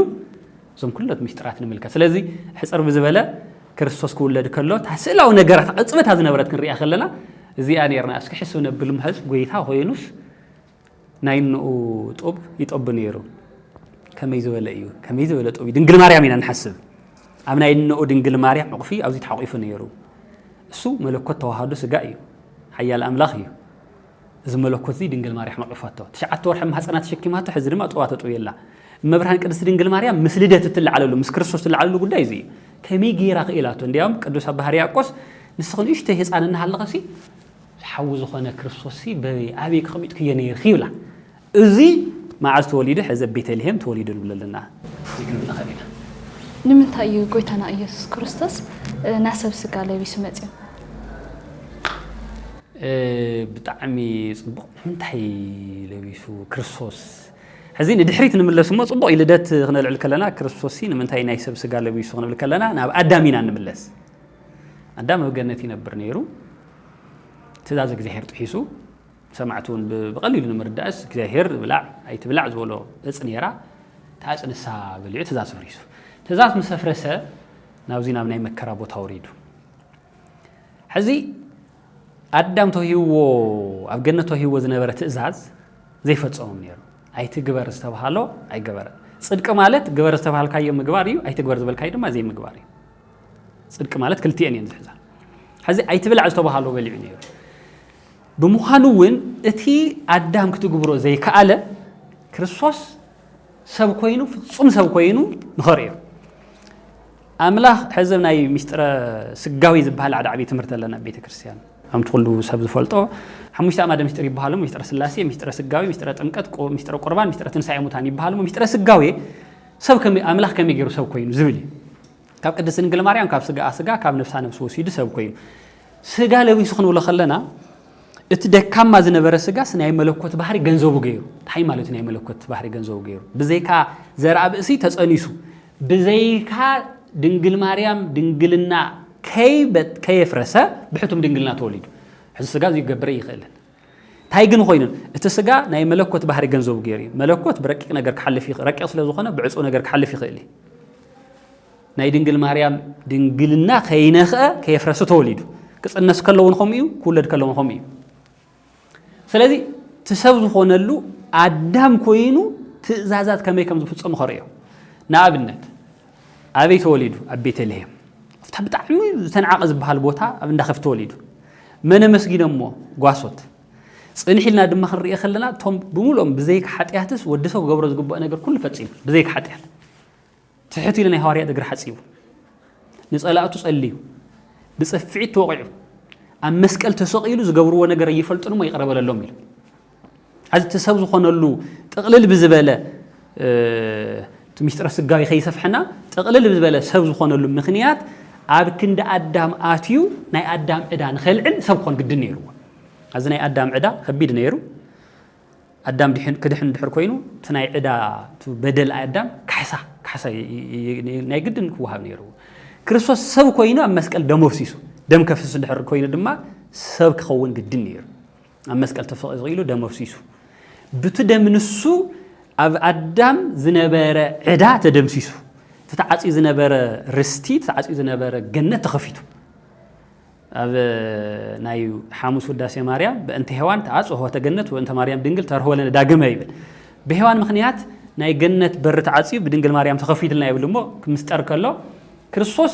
እዞም ኩለት ምስጢራት ንምልከት። ስለዚ ሕፅር ብዝበለ ክርስቶስ ክውለድ ከሎ እታ ስእላዊ ነገራት ቅፅበታ ዝነበረት ክንሪኣ ከለና እዚኣ ነይርና። እስኪ ሕስብ ነብል ምሕዝ ጎይታ ኮይኑስ ናይ እንኡ ጡብ ይጠቡ ነይሩ። ከመይ ዝበለ እዩ? ከመይ ዝበለ ጡብ እዩ? ድንግል ማርያም ኢና ንሓስብ። ኣብ ናይ እንኡ ድንግል ማርያም ዕቑፊ ኣብዚ ተሓቂፉ ነይሩ። እሱ መለኮት ተዋህዶ ስጋ እዩ። ሓያል ኣምላኽ እዩ። እዚ መለኮት እዚ ድንግል ማርያም ኣቂፋቶ። ትሽዓተ ወርሒ ማህፀና ተሸኪማቶ፣ ሕዚ ድማ ጡባ ተጥብየላ። እመብርሃን ቅድስት ድንግል ማርያም ምስ ልደት እትለዓለሉ፣ ምስ ክርስቶስ እትለዓለሉ ጉዳይ እዚ እዩ። ከመይ ገይራ ክኢላቶ? እንዲያውም ቅዱስ ኣባ ሕርያቆስ ንስኺ ንእሽተይ ህፃን እናሃለኸሲ ሓዊ ዝኾነ ክርስቶስሲ በበይ ኣበይ ክቐሚጥክዮ ነይርኺ ይብላ። እዚ መዓዝ ተወሊዱ? ሕዚ ኣብ ቤተልሔም ተወሊዱ ንብል ኣለና። እዚ ክንብል ንኽእል ኢና። ንምንታይ እዩ ጎይታና ኢየሱስ ክርስቶስ፣ እ፣ ናብ ሰብ ስጋ ለቢሱ መጺኡ? ብጣዕሚ ፅቡቕ። ንምንታይ ለቢሱ ክርስቶስ? ሕዚ ንድሕሪት ንምለስ እሞ፣ ፅቡቕ እዩ። ልደት ክነልዕል ከለና ክርስቶስ ሲ ንምንታይ ናይ ሰብ ስጋ ለቢሱ ክንብል ከለና፣ ናብ ኣዳም ኢና ንምለስ። ኣዳም ኣብ ገነት ይነብር ነይሩ። ትእዛዝ እግዚኣብሔር ጥሒሱ፣ ሰማዕቲ እውን ብ- ብቐሊሉ ንምርዳእስ እግዚኣብሔር ብላዕ ኣይትብላዕ ዝበሎ እፅ ነይራ። እታ እፅ ንሳ በሊዑ ትእዛዝ ፈሪሱ። ትእዛዝ ምስ ኣፍረሰ ናብዚ ናብ ናይ መከራ ቦታ ወሪዱ። ሕዚ ኣዳም ተዋሂብዎ፣ ኣብ ገነት ተዋሂብዎ ዝነበረ ትእዛዝ ዘይፈጸሞም ነይሩ። ኣይትግበር ዝተባሃሎ ኣይገበረን። ጽድቂ ማለት ግበር ዝተባሃልካዮ ምግባር እዩ፣ ኣይትግበር ዝበልካዮ ድማ ዘይምግባር እዩ። ጽድቂ ማለት ክልቲኤን እየን ዝሕዛ። ሕዚ ኣይትብላዕ ዝተባሃሎ በሊዑ ነይሩ። ብምዃኑ እውን እቲ ኣዳም ክትግብሮ ዘይከኣለ ክርስቶስ ሰብ ኮይኑ፣ ፍጹም ሰብ ኮይኑ ንኸርእዮ። ኣምላኽ ሕዚ ናይ ሚስጥረ ስጋዊ ዝበሃል ሓደ ዓብዪ ትምህርቲ ኣለና ኣብ ቤተ ክርስቲያን። ከምቲ ኩሉ ሰብ ዝፈልጦ ሓሙሽተ ኣማደ ሚስጥር ይበሃሉ። ሚስጥረ ስላሴ፣ ሚስጥረ ስጋዊ፣ ሚስጥረ ጥምቀት፣ ቁ- ሚስጥረ ቁርባን፣ ሚስጥረ ትንሳኤ ሙታን ይበሃሉ። ሚስጥረ ስጋዊ ሰብ ከመይ ኣምላኽ ከመይ ገይሩ ሰብ ኮይኑ ዝብል እዩ። ካብ ቅድስት ድንግል ማርያም ካብ ስጋኣ ስጋ ካብ ነፍሳ ነፍሲ ወሲዱ ሰብ ኮይኑ ስጋ ለቢሱ ክንብሎ ከለና እቲ ደካማ ዝነበረ ስጋስ ናይ መለኮት ባህሪ ገንዘቡ ገይሩ። እንታይ ማለት እዩ ናይ መለኮት ባህሪ ገንዘቡ ገይሩ? ብዘይካ ዘርኣ ብእሲ ተጸኒሱ፣ ብዘይካ ድንግል ማርያም ድንግልና ከይበ- ከየፍረሰ ብሕቱም ድንግልና ተወሊዱ። ሕዚ ስጋ እዚ ክገብር ይኽእልን እንታይ ግን ኮይኑን እቲ ስጋ ናይ መለኮት ባህሪ ገንዘቡ ገይሩ እዩ። መለኮት ብረቂቕ ነገር ክሓልፍ ይኽእል፣ ረቂቕ ስለ ዝኾነ ብዕጹው ነገር ክሓልፍ ይኽእል እዩ። ናይ ድንግል ማርያም ድንግልና ከይነኽአ ከየፍረሰ ተወሊዱ። ክጽነስ ከለውን ከምኡ እዩ፣ ክውለድ ከለውን ከምኡ እዩ። ስለዚ እቲ ሰብ ዝኾነሉ ኣዳም ኮይኑ ትእዛዛት ከመይ ከም ዝፍጸሙ ከርእዮ። ንኣብነት ኣበይ ተወሊዱ? ኣብ ቤተልሔም፣ ኣብታ ብጣዕሚ ዝተንዓቐ ዝበሃል ቦታ ኣብ እንዳ ከፍቲ ተወሊዱ። መን ኣመስጊኖሞ? ጓሶት። ጽንሕ ኢልና ድማ ክንርእዮ ከለና እቶም ብምሉኦም ብዘይካ ሓጢኣትስ ወዲ ሰብ ክገብሮ ዝግብኦ ነገር ኩሉ ፈጺሙ ብዘይካ ሓጢኣት። ትሕት ኢሉ ናይ ሃዋርያት እግሪ ሓጺቡ፣ ንጸላእቱ ጸልዩ፣ ብጽፍዒት ተወቒዑ፣ ኣብ መስቀል ተሰቒሉ ዝገብርዎ ነገር ኣይፈልጡን እሞ ይቕረ በለሎም ኢሉ። ሕዚ እቲ ሰብ ዝኾነሉ ጥቕልል ብዝበለ እቲ ሚስጥረ ስጋዊ ከይሰፍሐና ጥቕልል ብዝበለ ሰብ ዝኾነሉ ምኽንያት ኣብ ክንዲ ኣዳም ኣትዩ ናይ ኣዳም ዕዳ ንኸልዕል ሰብ ክኾን ግድን ነይርዎ። ኣብዚ ናይ ኣዳም ዕዳ ከቢድ ነይሩ። ኣዳም ድሕን ክድሕን ድሕር ኮይኑ እቲ ናይ ዕዳ እቲ በደል ኣዳም ካሕሳ ካሕሳ ናይ ግድን ክወሃብ ነይርዎ። ክርስቶስ ሰብ ኮይኑ ኣብ መስቀል ደም ኣፍሲሱ፣ ደም ከፍስስ ድሕር ኮይኑ ድማ ሰብ ክኸውን ግድን ነይሩ። ኣብ መስቀል ተሰቒሉ ደም ኣፍሲሱ፣ ብቲ ደም ንሱ ኣብ ኣዳም ዝነበረ ዕዳ ተደምሲሱ፣ እቲ ተዓፅዩ ዝነበረ ርስቲ፣ እቲ ተዓፅዩ ዝነበረ ገነት ተኸፊቱ። ኣብ ናይ ሓሙስ ውዳሴ ማርያም በእንተ ሔዋን ተዓጽ ሆህተ ገነት ወእንተ ማርያም ድንግል ተርሆ ለነ ዳግመ ይብል። ብሔዋን ምኽንያት ናይ ገነት በሪ ተዓፅዩ ብድንግል ማርያም ተኸፊትልና ይብል። እሞ ክምስጠር ከሎ ክርስቶስ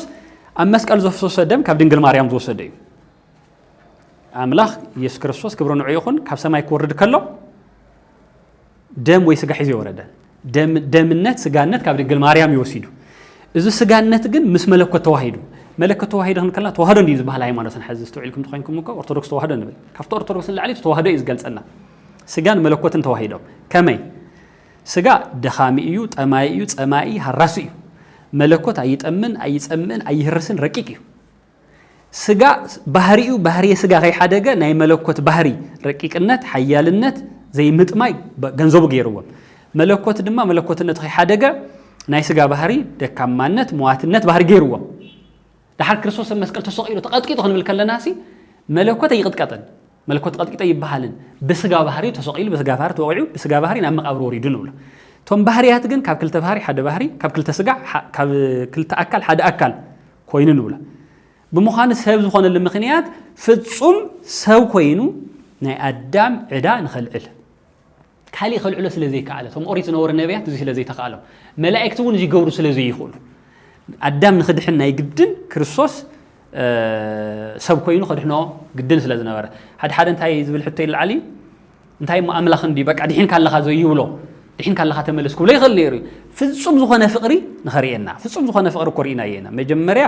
ኣብ መስቀል ዘፍሰሶ ደም ካብ ድንግል ማርያም ዝወሰደ እዩ። ኣምላኽ ኢየሱስ ክርስቶስ ክብሪ ንዑ ይኹን ካብ ሰማይ ክወርድ ከሎ ደም ወይ ስጋ ሒዙ የወረደ። ደምነት ስጋነት ካብ ድንግል ማርያም ይወሲዱ። እዚ ስጋነት ግን ምስ መለኮት ተዋሂዱ። መለኮት ተዋሂዱ ክንከልና ተዋህዶ እንዲዩ ዝበሃል ሃይማኖትን። ሕዚ ዝተውዒልኩም ተኾይንኩም እኮ ኦርቶዶክስ ተዋህዶ ንብል። ካብቲ ኦርቶዶክስ ንላዕሊ ተዋህዶ እዩ ዝገልጸና። ስጋን መለኮትን ተዋሂዶም ከመይ? ስጋ ደኻሚ እዩ፣ ጠማይ እዩ፣ ጸማኢ፣ ሃራሲ እዩ። መለኮት ኣይጠምን ኣይጸምእን ኣይህርስን ረቂቅ እዩ። ስጋ ባህሪኡ ባህርየ ስጋ ከይሓደገ ናይ መለኮት ባህሪ ረቂቅነት ሓያልነት ዘይምጥማይ ገንዘቡ ገይርዎም። መለኮት ድማ መለኮትነቱ ከይሓደገ ናይ ስጋ ባህሪ ደካማነት መዋትነት ባህሪ ገይርዎም። ድሓር ክርስቶስ ኣብ መስቀል ተሰቒሉ ተቐጥቂጡ ክንብል ከለና ሲ መለኮት ኣይቕጥቀጥን። መለኮት ተቐጥቂጠ ይበሃልን ብስጋ ባህሪ ተሰቒሉ ብስጋ ባህሪ ተወቂዑ ብስጋ ባህሪ ናብ መቃብር ወሪዱ ንብሎ። እቶም ባህርያት ግን ካብ ክልተ ባህሪ ሓደ ባህሪ ካብ ክልተ ስጋ ካብ ክልተ ኣካል ሓደ ኣካል ኮይኑ ንብሎ። ብምዃኑ ሰብ ዝኾነሉ ምኽንያት ፍጹም ሰብ ኮይኑ ናይ ኣዳም ዕዳ ንኸልዕል። ካሊእ ከልዕሎ ስለ ዘይከኣለ፣ እቶም ኦሪት ዝነበሩ ነቢያት እዚ ስለ ዘይተኻእሎም፣ መላእክቲ እውን እዚ ይገብሩ ስለ ዘይኽእሉ፣ ኣዳም ንኽድሕን ናይ ግድን ክርስቶስ ሰብ ኮይኑ ከድሕኖ ግድን ስለ ዝነበረ። ሓደ ሓደ እንታይ ዝብል ሕቶ ይለዓል እዩ? እንታይ እሞ ኣምላኽ እንዲ በቃ ድሒንካ ኣለኻ ዘይብሎ፣ ድሒንካ ኣለኻ ተመለስ ክብሎ ይኽእል ነይሩ እዩ። ፍጹም ዝኾነ ፍቕሪ ንኸርእየና፣ ፍጹም ዝኾነ ፍቕሪ እኮ ርኢናዮ ኢና። መጀመርያ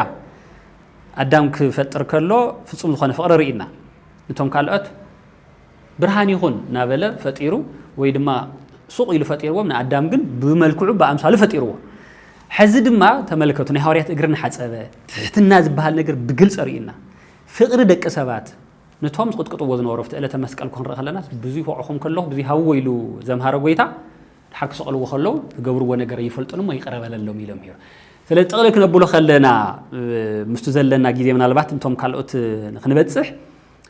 ኣዳም ክፈጥር ከሎ ፍጹም ዝኾነ ፍቕሪ ርኢና። እቶም ካልኦት ብርሃን ይኹን እናበለ ፈጢሩ ወይ ድማ ሱቕ ኢሉ ፈጢርዎም፣ ንኣዳም ግን ብመልክዑ ብኣምሳሉ ፈጢርዎ። ሕዚ ድማ ተመልከቱ፣ ናይ ሃዋርያት እግሪ እናሓጸበ ትሕትና ዝበሃል ነገር ብግልጺ ርኢና። ፍቕሪ ደቂ ሰባት ነቶም ዝቕጥቅጥዎ ዝነበሩ ኣብቲ ዕለተ መስቀል ክንርኢ ከለና ብዙይ ወቕዖም ከለኹ ብዙይ ሃብዎ ኢሉ ዘምሃረ ጎይታ ድሓር ክሰቕልዎ ከለዉ ዝገብርዎ ነገር ይፈልጡን እሞ ይቕረ በለሎም ኢሎም እዮም። ስለዚ ጥቕልል ክነብሎ ከለና ምስቱ ዘለና ግዜ ምናልባት እንቶም ካልኦት ክንበፅሕ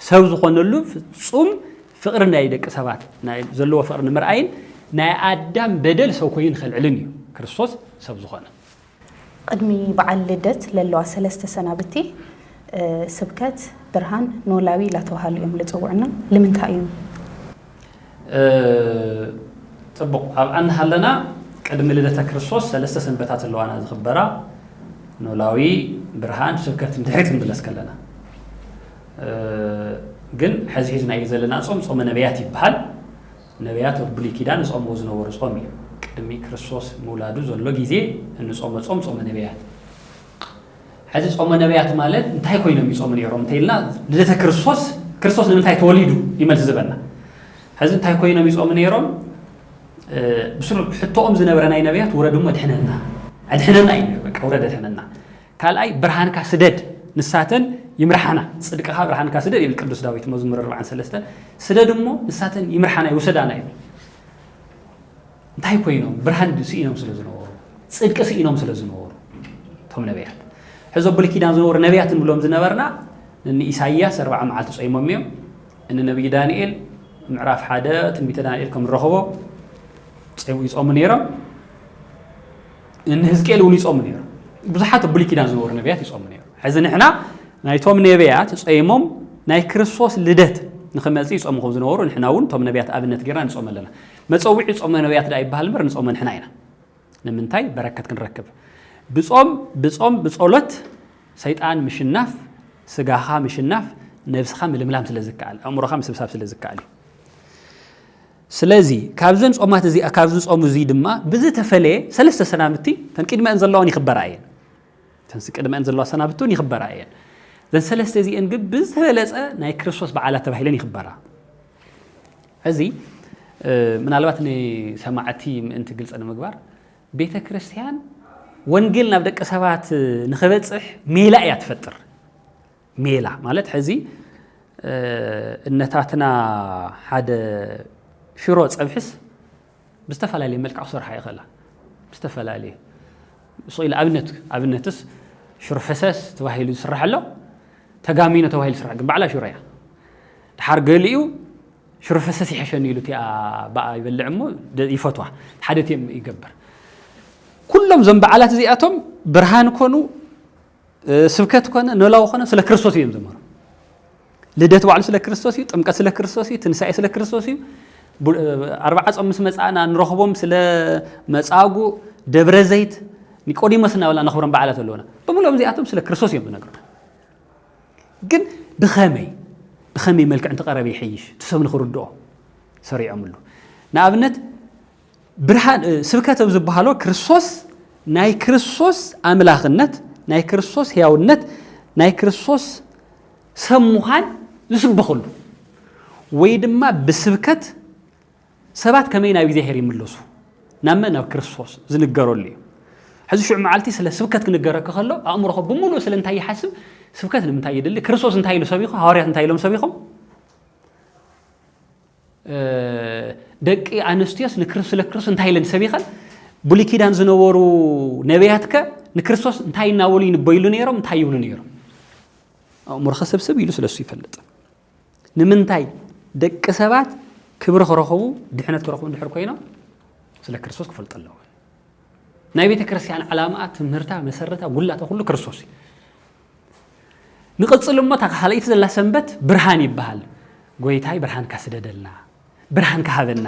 ሰብ ዝኾነሉ ፍጹም ፍቕሪ ናይ ደቂ ሰባት ዘለዎ ፍቕሪ ንምርኣይን ናይ ኣዳም በደል ሰብ ኮይኑ ንኸልዕልን እዩ ክርስቶስ ሰብ ዝኾነ። ቅድሚ በዓል ልደት ለለዋ ሰለስተ ሰናብቲ ስብከት፣ ብርሃን፣ ኖላዊ ላተባሃሉ እዮም ልፅውዕና። ልምንታይ እዩ? ፅቡቕ ኣብኣ እናሃለና ቅድሚ ልደተ ክርስቶስ ሰለስተ ሰንበታት ኣለዋና ዝኽበራ፣ ኖላዊ፣ ብርሃን፣ ስብከት ንድሕሪት ክንምለስ ከለና ግን ሕዚ ሒዝናዮ ዘለና ጾም ጾመ ነቢያት ይበሃል። ነቢያት ኣብ ብሉይ ኪዳን ዝጾምዎ ዝነበሩ ጾም እዩ። ቅድሚ ክርስቶስ ምውላዱ ዘሎ ግዜ እንጾሞ ጾም ጾመ ነቢያት። ሕዚ ጾመ ነቢያት ማለት እንታይ ኮይኖም ይጾሙ ነይሮም እንተኢልና ልደተ ክርስቶስ ክርስቶስ ንምንታይ ተወሊዱ ይመልስ ዝበና። ሕዚ እንታይ ኮይኖም ይጾሙ ነይሮም? ብስሩ ሕቶኦም ዝነበረ ናይ ነቢያት ውረድ እሞ ድሕነና ኣድሕነና እዩ በቃ ውረድ ኣድሕነና። ካልኣይ ብርሃንካ ስደድ ንሳተን ይምርሓና። ጽድቅኻ ብርሃንካ ስደድ ይብል ቅዱስ ዳዊት መዝሙር ኣርብዓን ሰለስተን። ስደድ እሞ ንሳተን ይምርሓና ይውሰዳና ይብል። እንታይ ኮይኖም? ብርሃን ስኢኖም ስለ ዝነበሩ፣ ጽድቂ ስኢኖም ስለ ዝነበሩ እቶም ነቢያት። ሕዞ ብሉይ ኪዳን ዝነበሩ ነቢያት ንብሎም ዝነበርና ንኢሳይያስ ኣርብዓ መዓልቲ ጾይሞም እዮም። እኒ ነቢይ ዳንኤል ምዕራፍ ሓደ ትንቢተ ዳንኤል ከም ንረኽቦ ይጾሙ ነይሮም። እኒ ህዝቅኤል እውን ይጾሙ ነይሮም። ብዙሓት ኣብ ብሉይ ኪዳን ዝነበሩ ነቢያት ይጾሙ ነይሮም። ሕዚ ንሕና ናይቶም ነቢያት ጾይሞም ናይ ክርስቶስ ልደት ንኽመጽእ ይጾሙ ከም ዝነበሩ ንሕና እውን እቶም ነቢያት ኣብነት ጌርና ንጾም ኣለና። መጸውዒ ጾመ ነቢያት ደኣ ይበሃል እምበር ንጾሞ ንሕና ኢና። ንምንታይ በረከት ክንረክብ? ብጾም ብጾም ብጸሎት ሰይጣን ምሽናፍ፣ ስጋኻ ምሽናፍ፣ ነብስኻ ምልምላም ስለ ዝከኣል፣ ኣእምሮኻ ምስብሳብ ስለ ዝከኣል እዩ። ስለዚ ካብዘን ጾማት እዚኣ ካብዚ ጾም እዚ ድማ ብዝተፈለየ ሰለስተ ሰናብቲ ተን ቅድመን ዘለዋን ይኽበራ እየን። ተን ቅድመን ዘለዋ ሰናብቲ እውን ይኽበራ እየን። ዘን ሰለስተ እዚአን ግን ብዝተበለጸ ናይ ክርስቶስ በዓላት ተባሂለን ይኽበራ። እዚ ምናልባት ንሰማዕቲ ምእንቲ ግልፂ ንምግባር ቤተ ክርስቲያን ወንጌል ናብ ደቂ ሰባት ንኽበፅሕ ሜላ እያ ትፈጥር። ሜላ ማለት ሕዚ እነታትና ሓደ ሽሮ ፀብሕስ ብዝተፈላለየ መልክዕ ክሰርሓ ይኽእላ። ብዝተፈላለየ ስቕ ኢለ ኣብነት ኣብነትስ ሽሮ ፈሰስ ተባሂሉ ዝስራሕ ኣሎ፣ ተጋሚኖ ተባሂሉ ዝስራሕ ግን ባዕላ ሽሮ እያ። ድሓር ገሊኡ ሽሮ ፈሰስ ይሐሸኒ ኢሉ እቲኣ ብኣ ይበልዕ እሞ ይፈትዋ። ሓደ ቲም ይገብር። ኩሎም እዞም በዓላት እዚኣቶም ብርሃን ኮኑ ስብከት ኮነ ኖላዊ ኮነ ስለ ክርስቶስ እዮም ዘምህሩ። ልደት ባዕሉ ስለ ክርስቶስ እዩ፣ ጥምቀት ስለ ክርስቶስ እዩ፣ ትንሳኤ ስለ ክርስቶስ እዩ። ኣርባዓ ጾም ምስ መጻእና ንረኽቦም ስለ መጻጉ፣ ደብረ ዘይት፣ ኒቆዲሞስ እናበልና ነኽብሮም በዓላት ኣለውና። ብምሎም እዚኣቶም ስለ ክርስቶስ እዮም ዝነግሩና። ግን ብኸመይ ብኸመይ መልክዕ እንተቐረበ ይሐይሽ እቲ ሰብ ንኽርድኦ ሰሪዖምሉ። ንኣብነት ብርሃን ስብከት ኣብ ዝበሃሎ ክርስቶስ ናይ ክርስቶስ ኣምላኽነት ናይ ክርስቶስ ሕያውነት ናይ ክርስቶስ ሰብ ምዃን ዝስበኸሉ ወይ ድማ ብስብከት ሰባት ከመይ ናብ እግዚኣብሔር ይምለሱ ናብ መን ናብ ክርስቶስ ዝንገረሉ እዩ። ሕዚ ሽዑ መዓልቲ ስለ ስብከት ክንገረካ ከሎ ኣእምሮኸ ብምሉእ ስለ እንታይ ይሓስብ? ስብከት ንምንታይ ይድሊ? ክርስቶስ እንታይ ኢሉ ሰቢኹ? ሃዋርያት እንታይ ኢሎም ሰቢኾም? ደቂ ኣንስትዮስ ንክርስ ስለ ክርስቶስ እንታይ ኢለን ሰቢኸን? ብሉይ ኪዳን ዝነበሩ ነቢያትከ ንክርስቶስ እንታይ እናበሉ ይንበይሉ ነይሮም? እንታይ ይብሉ ነይሮም? ኣእምሮኸ ሰብስብ ኢሉ ስለሱ ይፈልጥ። ንምንታይ ደቂ ሰባት ክብሪ ክረኽቡ ድሕነት ክረኽቡ እንድሕር ኮይኖም ስለ ክርስቶስ ክፈልጡ ኣለዎም። ናይ ቤተ ክርስቲያን ዓላማኣ ትምህርታ መሰረታ ጉላታ ኩሉ ክርስቶስ እዩ። ንቕጽል እሞ እታ ካልኣይቲ ዘላ ሰንበት ብርሃን ይበሃል። ጎይታይ ብርሃንካ ስደደልና፣ ብርሃንካ ሃበና።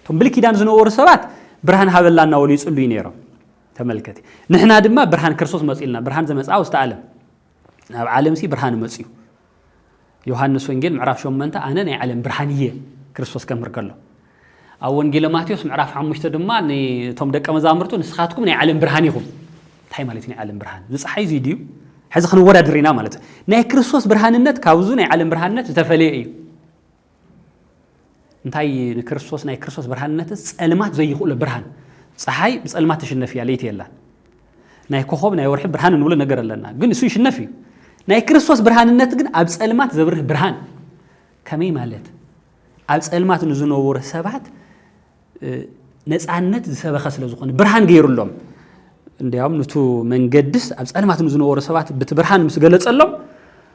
እቶም ብሉይ ኪዳን ዝነበሩ ሰባት ብርሃን ሃበላ እናበሉ ይጽልዩ ነይሮም። ተመልከቲ። ንሕና ድማ ብርሃን ክርስቶስ መጺልና፣ ብርሃን ዘመጽኣ ውስተ ዓለም። ናብ ዓለምሲ ብርሃን መጽዩ። ዮሃንስ ወንጌል ምዕራፍ ሸሞንተ ኣነ ናይ ዓለም ብርሃን እየ ክርስቶስ ከምህር ከሎ። ኣብ ወንጌለ ማቴዎስ ምዕራፍ ሓሙሽተ ድማ ንቶም ደቀ መዛሙርቱ ንስኻትኩም ናይ ዓለም ብርሃን ኢኹም። እንታይ ማለት ናይ ዓለም ብርሃን? እዚ ፀሓይ እዚ ድዩ? ሕዚ ክንወዳድር ኢና ማለት እዩ። ናይ ክርስቶስ ብርሃንነት ካብዙ ናይ ዓለም ብርሃንነት ዝተፈለየ እዩ። እንታይ ንክርስቶስ ናይ ክርስቶስ ብርሃንነት ጸልማት ዘይኽእሎ ብርሃን። ፀሓይ ብጸልማት ትሽነፍ እያ፣ ለይቲ የላን። ናይ ኮኾብ ናይ ወርሒ ብርሃን እንብሎ ነገር ኣለና፣ ግን እሱ ይሽነፍ እዩ። ናይ ክርስቶስ ብርሃንነት ግን ኣብ ጸልማት ዘብርህ ብርሃን። ከመይ ማለት? ኣብ ጸልማት ንዝነበሩ ሰባት ነፃነት ዝሰበኸ ስለ ዝኾነ ብርሃን ገይሩሎም። እንዲያውም ንቱ መንገድስ ኣብ ጸልማት ንዝነበሩ ሰባት ብቲ ብርሃን ምስ ገለጸሎም፣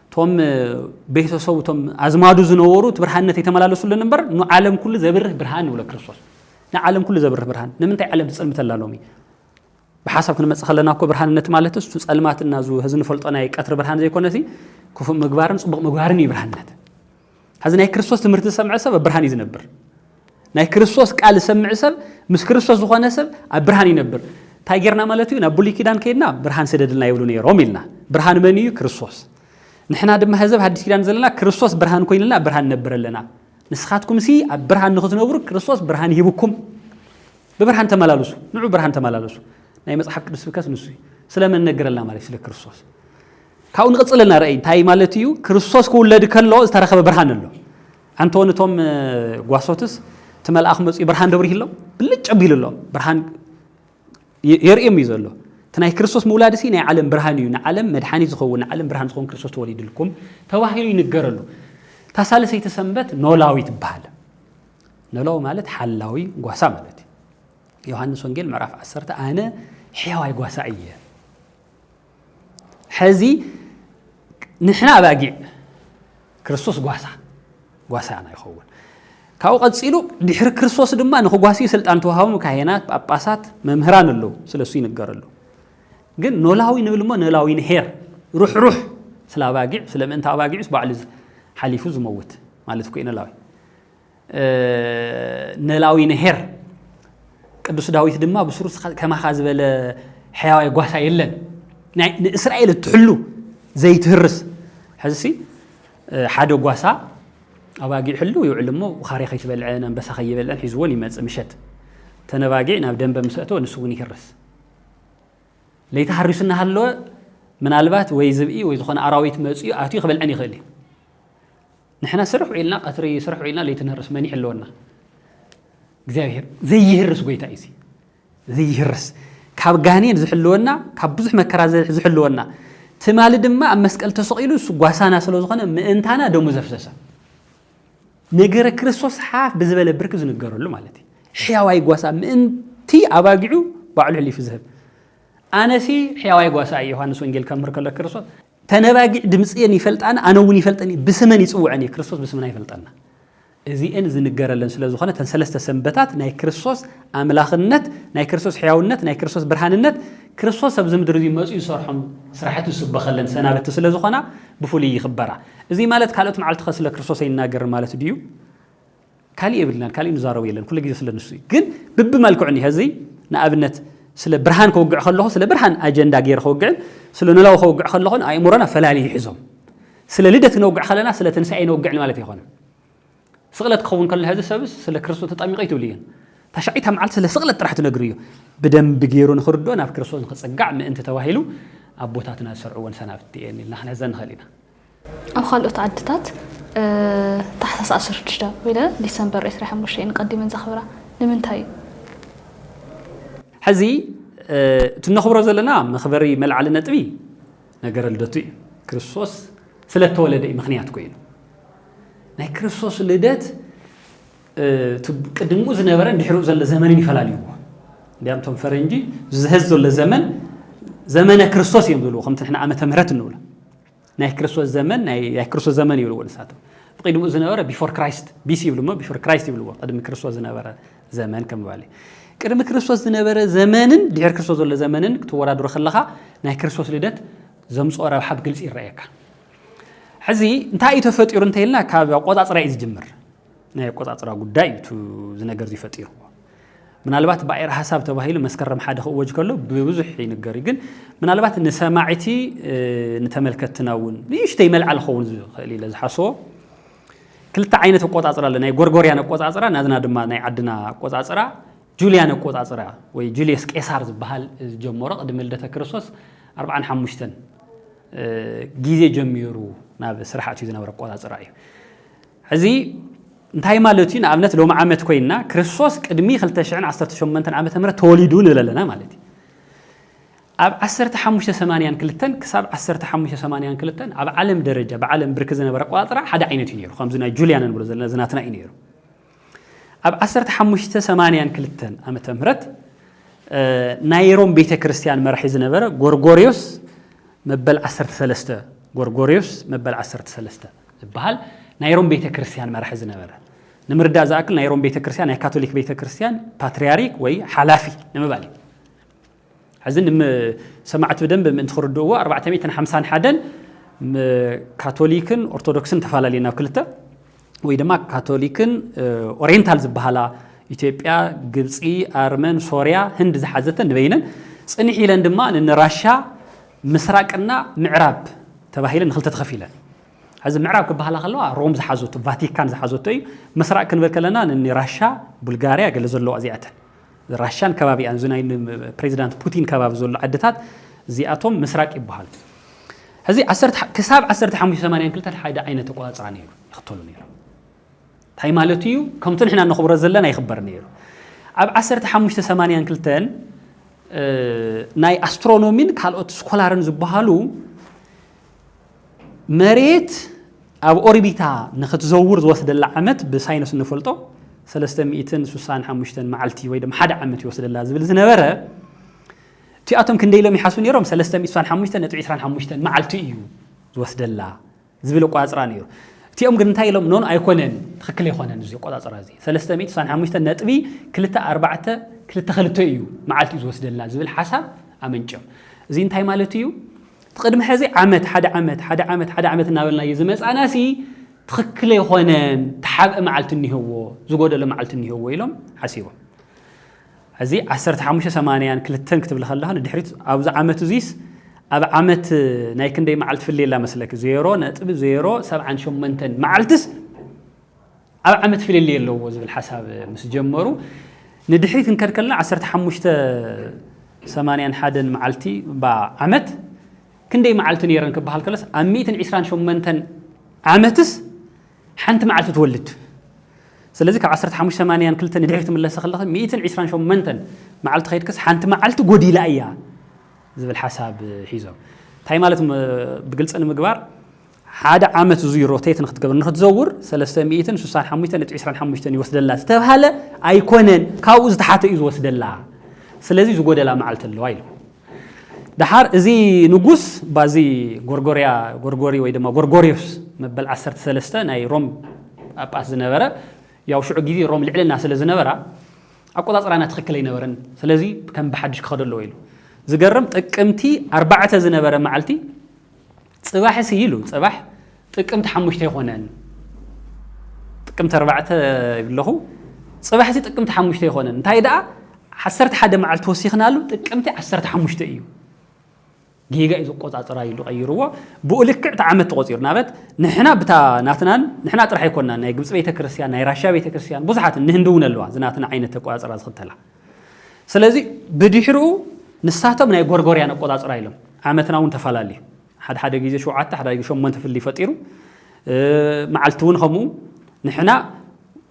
እቶም ቤተሰቡ እቶም ኣዝማዱ ዝነበሩ እቲ ብርሃንነት የተመላለሱልን እምበር ንዓለም ኩሉ ዘብርህ ብርሃን ይብሎ ክርስቶስ። ንዓለም ኩሉ ዘብርህ ብርሃን። ንምንታይ ዓለም ትጸልምተላ ሎሚ? ብሓሳብ ክንመጽእ ከለና እኮ ብርሃንነት ማለት እሱ ጸልማትና ዙ ህዚ ንፈልጦ ናይ ቀትሪ ብርሃን ዘይኮነሲ ክፉእ ምግባርን ጽቡቕ ምግባርን እዩ ብርሃንነት። ሕዚ ናይ ክርስቶስ ትምህርቲ ዝሰምዐ ሰብ ኣብ ብርሃን እዩ ዝነብር። ናይ ክርስቶስ ቃል ዝሰምዕ ሰብ ምስ ክርስቶስ ዝኾነ ሰብ ኣብ ብርሃን ይነብር። እንታይ ጌርና ማለት እዩ? ናብ ብሉይ ኪዳን ከይድና ብርሃን ስደድልና ይብሉ ነይሮም ኢልና። ብርሃን መን እዩ? ክርስቶስ። ንሕና ድማ ህዘብ ሓድሽ ኪዳን ዘለና ክርስቶስ ብርሃን ኮይንልና ኣብ ብርሃን ንነብር ኣለና። ንስኻትኩም ሲ ኣብ ብርሃን ንኽትነብሩ ክርስቶስ ብርሃን ይህብኩም። ብብርሃን ተመላለሱ፣ ንዑ ብርሃን ተመላለሱ። ናይ መጽሓፍ ቅዱስ ስብከት ንሱ እዩ። ስለመን ነግረልና ማለት ስለ ክርስቶስ። ካብኡ ንቕጽለልና ረእይ እንታይ ማለት እዩ? ክርስቶስ ክውለድ ከሎ ዝተረኸበ ብርሃን ኣሎ። ኣንተወን እቶም ጓሶትስ እቲ መልኣኽ መፅኡ ብርሃን ደብሪህ ኣሎ ብልጭ ኣቢሉ ኣሎ። ብርሃን የርእዮም እዩ ዘሎ። እቲ ናይ ክርስቶስ ምውላድ ሲ ናይ ዓለም ብርሃን እዩ። ንዓለም መድሓኒት ዝኸውን ንዓለም ብርሃን ዝኸውን ክርስቶስ ተወሊድልኩም ተባሂሉ ይንገረሉ። እታ ሳልሰይቲ ሰንበት ኖላዊ ትበሃል። ኖላዊ ማለት ሓላዊ ጓሳ ማለት እዩ። ዮሃንስ ወንጌል ምዕራፍ ዓሰርተ ኣነ ሕያዋይ ጓሳ እየ። ሕዚ ንሕና ኣባጊዕ ክርስቶስ ጓሳ ጓሳና ይኸውን። ካብኡ ቀፂሉ ድሕሪ ክርስቶስ ድማ ንክጓስዩ ስልጣን ተዋሃቦም ካህናት፣ ጳጳሳት፣ መምህራን ኣለዉ። ስለሱ ይንገረሉ። ግን ኖላዊ ንብል እሞ ኖላዊ ንሄር ሩሕሩሕ ስለ ኣባጊዕ ስለ ምእንቲ ኣባጊዑስ ባዕሉ ሓሊፉ ዝመውት ማለት እኮ እዩ ኖላዊ። ነላዊ ነሄር ቅዱስ ዳዊት ድማ ብስሩ ከማኻ ዝበለ ሕያዋይ ጓሳ የለን። ንእስራኤል እትሕሉ ዘይትህርስ። ሕዝሲ ሓደ ጓሳ ኣባጊዕ ሕሉ ይውዕል እሞ ውኻሬ ከይትበልዐን ኣንበሳ ከይበልዐን ሒዝዎን ይመጽእ ምሸት። ተነባጊዕ ናብ ደንበ ምስ ኣተወ ንሱ እውን ይህርስ። ለይቲ ሃሪሱ እናሃለወ ምናልባት ወይ ዝብኢ ወይ ዝኾነ ኣራዊት መፅኡ ኣትዩ ክበልዐን ይኽእል እዩ። ንሕና ስርሕ ውዒልና ቀትሪ ስርሕ ውዒልና ለይቲ ንህርስ መን ይሕልወና? እግዚኣብሔር ዘይህርስ ጎይታ እዩ። ዘይህርስ ካብ ጋኔን ዝሕልወና ካብ ብዙሕ መከራ ዝሕልወና ትማሊ ድማ ኣብ መስቀል ተሰቒሉ እሱ ጓሳና ስለ ዝኾነ ምእንታና ደሙ ዘፍሰሰ ነገረ ክርስቶስ ሓፍ ብዝበለ ብርክ ዝንገረሉ ማለት እዩ። ሕያዋይ ጓሳ ምእንቲ ኣባጊዑ ባዕሉ ሕሊፉ ዝህብ ኣነሲ ሕያዋይ ጓሳ እየ። ዮሃንስ ወንጌል ከምህር ከሎ ክርስቶስ ተነባጊዕ ድምፅየን ይፈልጣን ኣነ እውን ይፈልጠን ብስመን ይፅውዐን እየ። ክርስቶስ ብስምና ይፈልጠና። እዚኤን ዝንገረለን ስለ ዝኾነ እተን ሰለስተ ሰንበታት ናይ ክርስቶስ ኣምላኽነት ናይ ክርስቶስ ሕያውነት ናይ ክርስቶስ ብርሃንነት ክርስቶስ ኣብዚ ምድሪ እዚ መፅኡ ዝሰርሖም ስራሕቲ ዝስበኸለን ሰናበቲ ስለ ዝኾና ብፍሉይ ይኽበራ። እዚ ማለት ካልኦት መዓልቲ ከ ስለ ክርስቶስ ኣይናገርን ማለት ድዩ? ካሊእ የብልናን፣ ካሊእ ንዛረቡ የለን፣ ኩሉ ግዜ ስለ ንሱ እዩ። ግን ብብመልክዑ እኒሀ እዚ ንኣብነት ስለ ብርሃን ከውግዕ ከለኹ ስለ ብርሃን ኣጀንዳ ገይረ ከውግዕን ስለ ንላው ከውግዕ ከለኹን ኣእምሮና ፈላሊ ይሕዞም። ስለ ልደት ክነውግዕ ከለና ስለ ትንሳኤ ነውግዕን ማለት ኣይኮነን። ስቕለት ክኸውን ከሎ ሕዚ ሰብስ ስለ ክርስቶስ ተጠሚቐ ይትብሉ እየን። ታሻዒታ መዓልቲ ስለ ስቕለት ጥራሕ ትነግር እዩ። ብደንብ ገይሩ ንኽርድኦ ናብ ክርስቶስ ንኽጽጋዕ ምእንቲ ተባሂሉ ኣቦታትና ዝሰርዕዎን ሰናብቲ እየን ኢልና ክንሕዘን ንኽእል ኢና። ኣብ ካልኦት ዓድታት ታሕሳስ ዓሰርተ ሽዱሽተ ወይ ዲሰምበር ዕስራን ሓሙሽተን ቀዲመን ዘኽብራ ንምንታይ እዩ? ሕዚ እቲ እነኽብሮ ዘለና መኽበሪ መልዓሊ ነጥቢ ነገረ ልደቱ እዩ። ክርስቶስ ስለተወለደ እዩ ምኽንያት ኮይኑ። ናይ ክርስቶስ ልደት ቅድምኡ ዝነበረን ድሕሪኡ ዘሎ ዘመንን ይፈላልይዎ። እንዲያም እቶም ፈረንጂ ዝህዝ ዘሎ ዘመን ዘመነ ክርስቶስ እዮም ዝብልዎ ከምቲ ንሕና ዓመተ ምህረት እንብሎ። ናይ ክርስቶስ ዘመን ናይ ክርስቶስ ዘመን ይብልዎ ንሳቶም። ብቅድምኡ ዝነበረ ቢፎር ክራይስት ቢሲ ይብልሞ ቢፎር ክራይስት ይብልዎ ቅድሚ ክርስቶስ ዝነበረ ዘመን ከምባል። ቅድሚ ክርስቶስ ዝነበረ ዘመንን ድሕሪ ክርስቶስ ዘሎ ዘመንን ክትወዳድሮ ከለኻ ናይ ክርስቶስ ልደት ዘምፅኦ ረብሓ ብግልፂ ይረኣየካ። ሕዚ እንታይ እዩ ተፈጢሩ እንተይልና ካብ ኣቆፃፅራ እዩ ዝጅምር። ናይ ኣቆፃፅራ ጉዳይ እዩ እቲ ዝነገር ዝፈጢርዎ። ምናልባት ብኣየር ሓሳብ ተባሂሉ መስከረም ሓደ ክእወጅ ከሎ ብብዙሕ ይንገር እዩ። ግን ምናልባት ንሰማዕቲ ንተመልከትና እውን ንእሽተይ መልዓ ዝኸውን ዝኽእል ኢለ ዝሓስቦ ክልተ ዓይነት ኣቆፃፅራ ኣሎ። ናይ ጎርጎርያን ኣቆፃፅራ ናዝና ድማ ናይ ዓድና ኣቆፃፅራ ጁልያን ኣቆፃፅራ ወይ ጁልየስ ቄሳር ዝበሃል ዝጀመሮ ቅድሚ ልደተ ክርስቶስ ኣርብዓን ሓሙሽተን ግዜ ጀሚሩ ናብ ስራሕ ኣትዩ ዝነበረ ኣቆፃፅራ እዩ። ሕዚ እንታይ ማለት እዩ? ንኣብነት ሎሚ ዓመት ኮይንና ክርስቶስ ቅድሚ ክልተ ሽሕን ዓሰርተ ሸሞንተን ዓመተ ምህረት ተወሊዱ ንብል ኣለና ማለት እዩ። ኣብ ዓሰርተ ሓሙሽተ ሰማንያን ክልተን ክሳብ ዓሰርተ ሓሙሽተ ሰማንያን ክልተን ኣብ ዓለም ደረጃ፣ ብዓለም ብርኪ ዝነበረ ኣቆጻጽራ ሓደ ዓይነት እዩ ነይሩ። ከምዚ ናይ ጁልያን ንብሎ ዘለና ዝናትና እዩ ነይሩ። ኣብ ዓሰርተ ሓሙሽተ ሰማንያን ክልተን ዓመተ ምህረት፣ እ፣ ናይ ሮም ቤተ ክርስቲያን መራሒ ዝነበረ ጎርጎርዮስ መበል ዓሰርተ ሰለስተ፣ ጎርጎርዮስ መበል ዓሰርተ ሰለስተ ዝበሃል ናይ ሮም ቤተ ክርስቲያን መራሒ ዝነበረ፣ ንምርዳእ ዝኣክል ናይ ሮም ቤተ ክርስቲያን፣ ናይ ካቶሊክ ቤተ ክርስቲያን ፓትርያርክ ወይ ሓላፊ ንምባል እዩ። ሕዚ ንሰማዕቲ ብደንብ ምእንቲ ክርድእዎ፣ ኣርባዕተ ሚእትን ሓምሳን ሓደን ም-፣ ካቶሊክን ኦርቶዶክስን ተፈላለየ ናብ ክልተ፣ ወይ ድማ ካቶሊክን፣ እ፣ ኦሪየንታል ዝበሃላ፣ ኢትዮጵያ፣ ግብፂ፣ ኣርመን፣ ሶርያ፣ ህንድ ዝሓዘተን ንበይነን፣ ፅንሕ ኢለን ድማ ንንራሻ ምስራቅና ምዕራብ ተባሂለን ንክልተ ተኸፊለን። ሕዚ ምዕራብ ክበሃላ ከለዋ ሮም ዝሓዘቶ፣ ቫቲካን ዝሓዘቶ እዩ። ምስራቅ ክንብል ከለና ንራሻ፣ ቡልጋርያ ገለ ዘለዋ እዚኣተን። ራሻን ከባቢኣን፣ እዚ ናይ ን-፣ ፕሬዚዳንት ፑቲን ከባቢ ዘሎ ዓድታት እዚኣቶም ምስራቅ ይበሃሉ። ሕዚ ዓሰርተ፣ ክሳብ ዓሰርተ ሓሙሽተ ሰማንያን ክልተን ሓደ ዓይነት ኣቆጻጽራ ነይሩ፣ ይኽተሉ ነይሩ። እንታይ ማለት እዩ? ከምቲ ንሕና ነኽብሮ ዘለና ይኽበር ነይሩ። ኣብ ዓሰርተ ሓሙሽተ ሰማንያን ክልተን፣ እ፣ ናይ ኣስትሮኖሚን ካልኦት ስኮላርን ዝበሃሉ መሬት ኣብ ኦርቢታ ንኽትዘውር ዝወስደላ ዓመት ብሳይንስ እንፈልጦ ሰለስተ ሚእትን ስሳን ሓሙሽተን መዓልቲ ወይ ድማ ሓደ ዓመት ይወስደላ ዝብል ዝነበረ፣ እቲኣቶም ክንደይ ኢሎም ይሓስቡ ነይሮም? ሰለስተ ሚእትን ስሳን ሓሙሽተን ነጥቢ ዕስራን ሓሙሽተን መዓልቲ እዩ ዝወስደላ ዝብል ኣቆጻጽራ ነይሩ። እቲኦም ግን እንታይ ኢሎም? ኖን፣ ኣይኮነን፣ ትኽክል ኣይኮነን እዚ ኣቆጻጽራ እዚ። ሰለስተ ሚእትን ስሳን ሓሙሽተን ነጥቢ ክልተ ኣርባዕተ ክልተ ክልተ እዩ መዓልቲ እዩ ዝወስደላ ዝብል ሓሳብ ኣመንጭዮም። እዚ እንታይ ማለት እዩ? እቲ ቅድሚ ሕዚ ዓመት፣ ሓደ ዓመት፣ ሓደ ዓመት፣ ሓደ ዓመት እናበልናዮ ዝመጻናሲ ትኽክል ኣይኮነን፣ ተሓብአ መዓልቲ እኒሀዎ፣ ዝጎደለ መዓልቲ እኒሀዎ ኢሎም ሓሲቦም። እዚ ዓሰርተ ሓሙሽተ ሰማንያን ክልተን ክትብል ከለኻ፣ ንድሕሪት ኣብዚ ዓመት እዚስ ኣብ ዓመት ናይ ክንደይ መዓልቲ ፍልየላ መስለኪ? ዜሮ ነጥቢ ዜሮ ሰብዓን ሸሞንተን መዓልትስ ኣብ ዓመት ፍልልይ ኣለዎ ዝብል ሓሳብ ምስ ጀመሩ፣ ንድሕሪት ክንከድ ከለና ዓሰርተ ሓሙሽተ ሰማንያን ሓደን መዓልቲ፣ ባ ዓመት ክንደይ መዓልቲ ነይረን ክበሃል ከሎስ፣ ኣብ ሚእትን ዕስራን ሸሞንተን ዓመትስ ሓንቲ መዓልቲ ትወልድ። ስለዚ ካብ ዓሰርተ ሓሙሽተ ሰማንያን ክልተ ንድሕሪት ትምለሰ ከለኺ፣ ሚእትን ዕስራን ሸሞንተን መዓልቲ ከይድክስ ሓንቲ መዓልቲ ጎዲላ እያ ዝብል ሓሳብ ሒዞም። እንታይ ማለት ም-፣ ብግልፂ ንምግባር፣ ሓደ ዓመት እዙይ ሮቴት ንክትገብር፣ ንክትዘውር ሰለስተ ሚእትን ስሳን ሓሙሽተን ነጥቢ ዕስራን ሓሙሽተን ይወስደላ ዝተብሃለ ኣይኮነን፣ ካብኡ ዝተሓተ እዩ ዝወስደላ። ስለዚ ዝጎደላ መዓልቲ ኣለዋ ኢሉ። ደሓር እዚ ንጉስ ባዚ ጎርጎርያ፣ ጎርጎሪ ወይ ድማ ጎርጎርዮስ መበል ዓሰርተ ሰለስተ ናይ ሮም ጳጳስ ዝነበረ፣ ያው ሽዑ ግዜ ሮም ልዕልና ስለ ዝነበራ ኣቆጻጽራና ትኽክል ኣይነበረን፣ ስለዚ ከም ብሓድሽ ክኸዶ ኣለዎ ኢሉ። ዝገርም፣ ጥቅምቲ ኣርባዕተ ዝነበረ መዓልቲ ጽባሕሲ ኢሉ፣ ጽባሕ ጥቅምቲ ሓሙሽተ ኣይኮነን፣ ጥቅምቲ ኣርባዕተ ይብለኹ፣ ጽባሕሲ ጥቅምቲ ሓሙሽተ ኣይኮነን። እንታይ ደኣ፣ ዓሰርተ ሓደ መዓልቲ ወሲኽናሉ፣ ጥቅምቲ ዓሰርተ ሓሙሽተ እዩ። ጌጋ እዩ ዘቆጻጽራ ኢሉ ቀይርዎ። ብኡ ልክዕ እቲ ዓመት ተቆጺሩ። ናበት ንሕና ብታ ናትናን፣ ንሕና ጥራሕ ኣይኮንናን፣ ናይ ግብጺ ቤተክርስትያን፣ ናይ ራሽያ ቤተክርስትያን፣ ብዙሓት ንህንዲ እውን ኣለዋ፣ እዚ ናትና ዓይነት ኣቆጻጽራ ዝኽተላ። ስለዚ ብድሕሪኡ ንሳቶም ናይ ጎርጎርያን ኣቆጻጽራ ኢሎም። ዓመትና እውን ተፈላለዩ። ሓደ ሓደ ግዜ ሸውዓተ፣ ሓደ ሓደ ግዜ ሸሞንተ ፍልልይ ፈጢሩ። እ፣ መዓልቲ እውን ከምኡ። ንሕና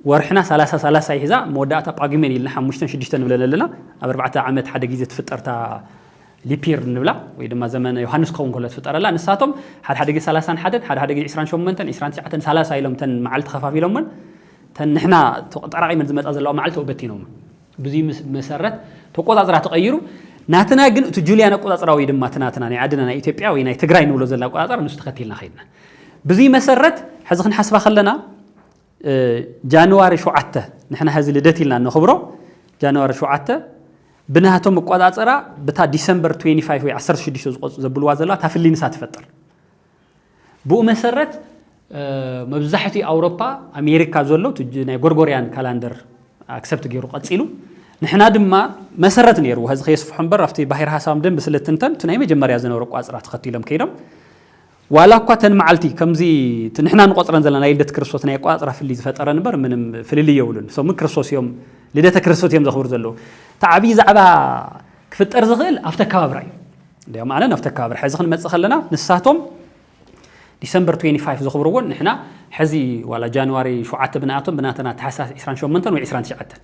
ወርሕና ሰላሳ ሰላሳ ይሕዛ፣ መወዳእታ ጳጉሜን ኢልና ሓሙሽተን ሽዱሽተን ንብለን ኣለና። ኣብ ኣርባዕተ ዓመት ሓደ ግዜ ትፍጠርታ ሊፒር ንብላ፣ ወይ ድማ ዘመነ ዮሃንስ ክኸውን ከሎ ትፍጠረላ። ንሳቶም ሓደ ሓደ ግዜ ሰላሳን ሓደን፣ ሓደ ሓደ ግዜ ዕስራን ሸሞንተን፣ ዕስራን ትሽዓተን፣ ሰላሳ ኢሎም ተን መዓልቲ ከፋፊሎመን፣ ተን ንሕና ተጠራቒመን ዝመጻ ዘለዋ መዓልቲ በቲኖም። ብዙይ ምስ-፣ መሰረት ተቆጻጽራ ተቐይሩ። ናትና ግን እቲ ጁልያን ኣቆጻጽራ ወይ ድማ እቲ ናትና ናይ ዓድና ናይ ኢትዮጵያ ወይ ናይ ትግራይ ንብሎ ዘለና ኣቆጻጽራ ንሱ ተኸቲልና ኸይድና። ብዙይ መሰረት ሕዚ ክንሓስባ ከለና፣ እ፣ ጃንዋሪ ሸውዓተ ንሕና ሕዚ ልደት ኢልና ነኽብሮ፣ ጃንዋሪ ሸውዓተ ብናቶም ኣቆጻጽራ ብታ ዲሰምበር ትዌንቲ ፋይቭ ወይ ዓሰርተ ሽዱሽተ ዝቆጽ-፣ ዘብልዋ ዘለዋ እታ ፍልይ ንሳ ትፈጥር። ብኡ መሰረት፣ እ፣ መብዛሕትኡ ኣውሮፓ፣ ኣሜሪካ ዘሎ እቲ ጅ-፣ ናይ ጎርጎርያን ካላንደር ኣክሰፕት ገይሩ ቀጺሉ። ንሕና ድማ መሰረት ነይርዎ፣ ሕዚ ከየስፍሖ እምበር፣ ኣብቲ ባሕሪ ሓሳብ ደንብ ስለ ትንተን፣ እቲ ናይ መጀመርያ ዝነበረ ኣቋጽራ ተኸቲሎም ከይዶም። ዋላ እኳ ተን መዓልቲ ከምዚ እቲ ንሕና ንቆጽረን ዘለና ናይ ልደት ክርስቶስ ናይ ኣቋጽራ ፍልይ ዝፈጠረ እምበር፣ ምንም ፍልልይ የብሉን። እሶም ክርስቶስ እዮም፣ ልደተ ክርስቶስ እዮም ዘኽብሩ ዘለዉ። እቲ ዓብዪ ዛዕባ ክፍጠር ዝኽእል ኣብቲ ኣከባብራ እዩ። እንዲያውም ኣነ ናብቲ ኣከባብራ ሕዚ ክንመጽእ ከለና፣ ንሳቶም ዲሰምበር ትዌንቲ ፋይቭ ዘኽብርዎን፣ ንሕና ሕዚ ዋላ ጃንዋሪ ሸውዓተ ብንኣቶም፣ ብናተና ታሕሳስ ዕስራን ሸሞንተን ወይ ዕስራን ትሽዓተን፣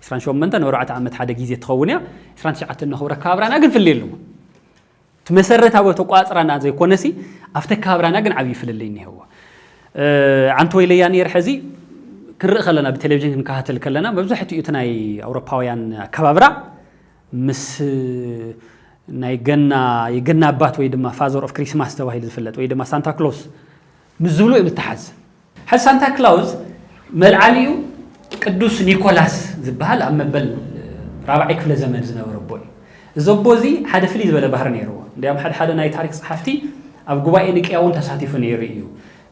ዕስራን ሸሞንተን ንኣርባዕተ ዓመት ሓደ ግዜ ትኸውን እያ። ዕስራን ትሽዓተን ነኽብሮ ኣከባብራና ግን ፍልይ ኣለዎ። እቲ መሰረታዊ ተቋፅራና ዘይኮነሲ ኣብቲ ኣከባብራና ግን ዓብዪ ፍልልይ እኒሀዎ። ዓንተ ወይለያ ነይር። ሕዚ ክንርኢ ከለና፣ ብቴሌቪዥን ክንከታተል ከለና፣ መብዛሕትኡ እቲ ናይ ኣውሮፓውያን ኣከባብራ ምስ ናይ ገና የገና ኣባት ወይ ድማ ፋዘር ኦፍ ክሪስማስ ተባሂሉ ዝፍለጥ ወይ ድማ ሳንታ ክሎስ ምስ ዝብሉ እዮም ዝተሓዝ። ሕዚ ሳንታ ክላውስ መልዓሊኡ ቅዱስ ኒኮላስ ዝበሃል ኣብ መበል ራብዓይ ክፍለ ዘመን ዝነበረ ኣቦ እዩ። እዚ ኣቦ እዚ ሓደ ፍልይ ዝበለ ባህሪ ነይርዎ። እንዲያም ሓደ ሓደ ናይ ታሪክ ጸሓፍቲ ኣብ ጉባኤ ኒቅያ እውን ተሳቲፉ ነይሩ እዩ።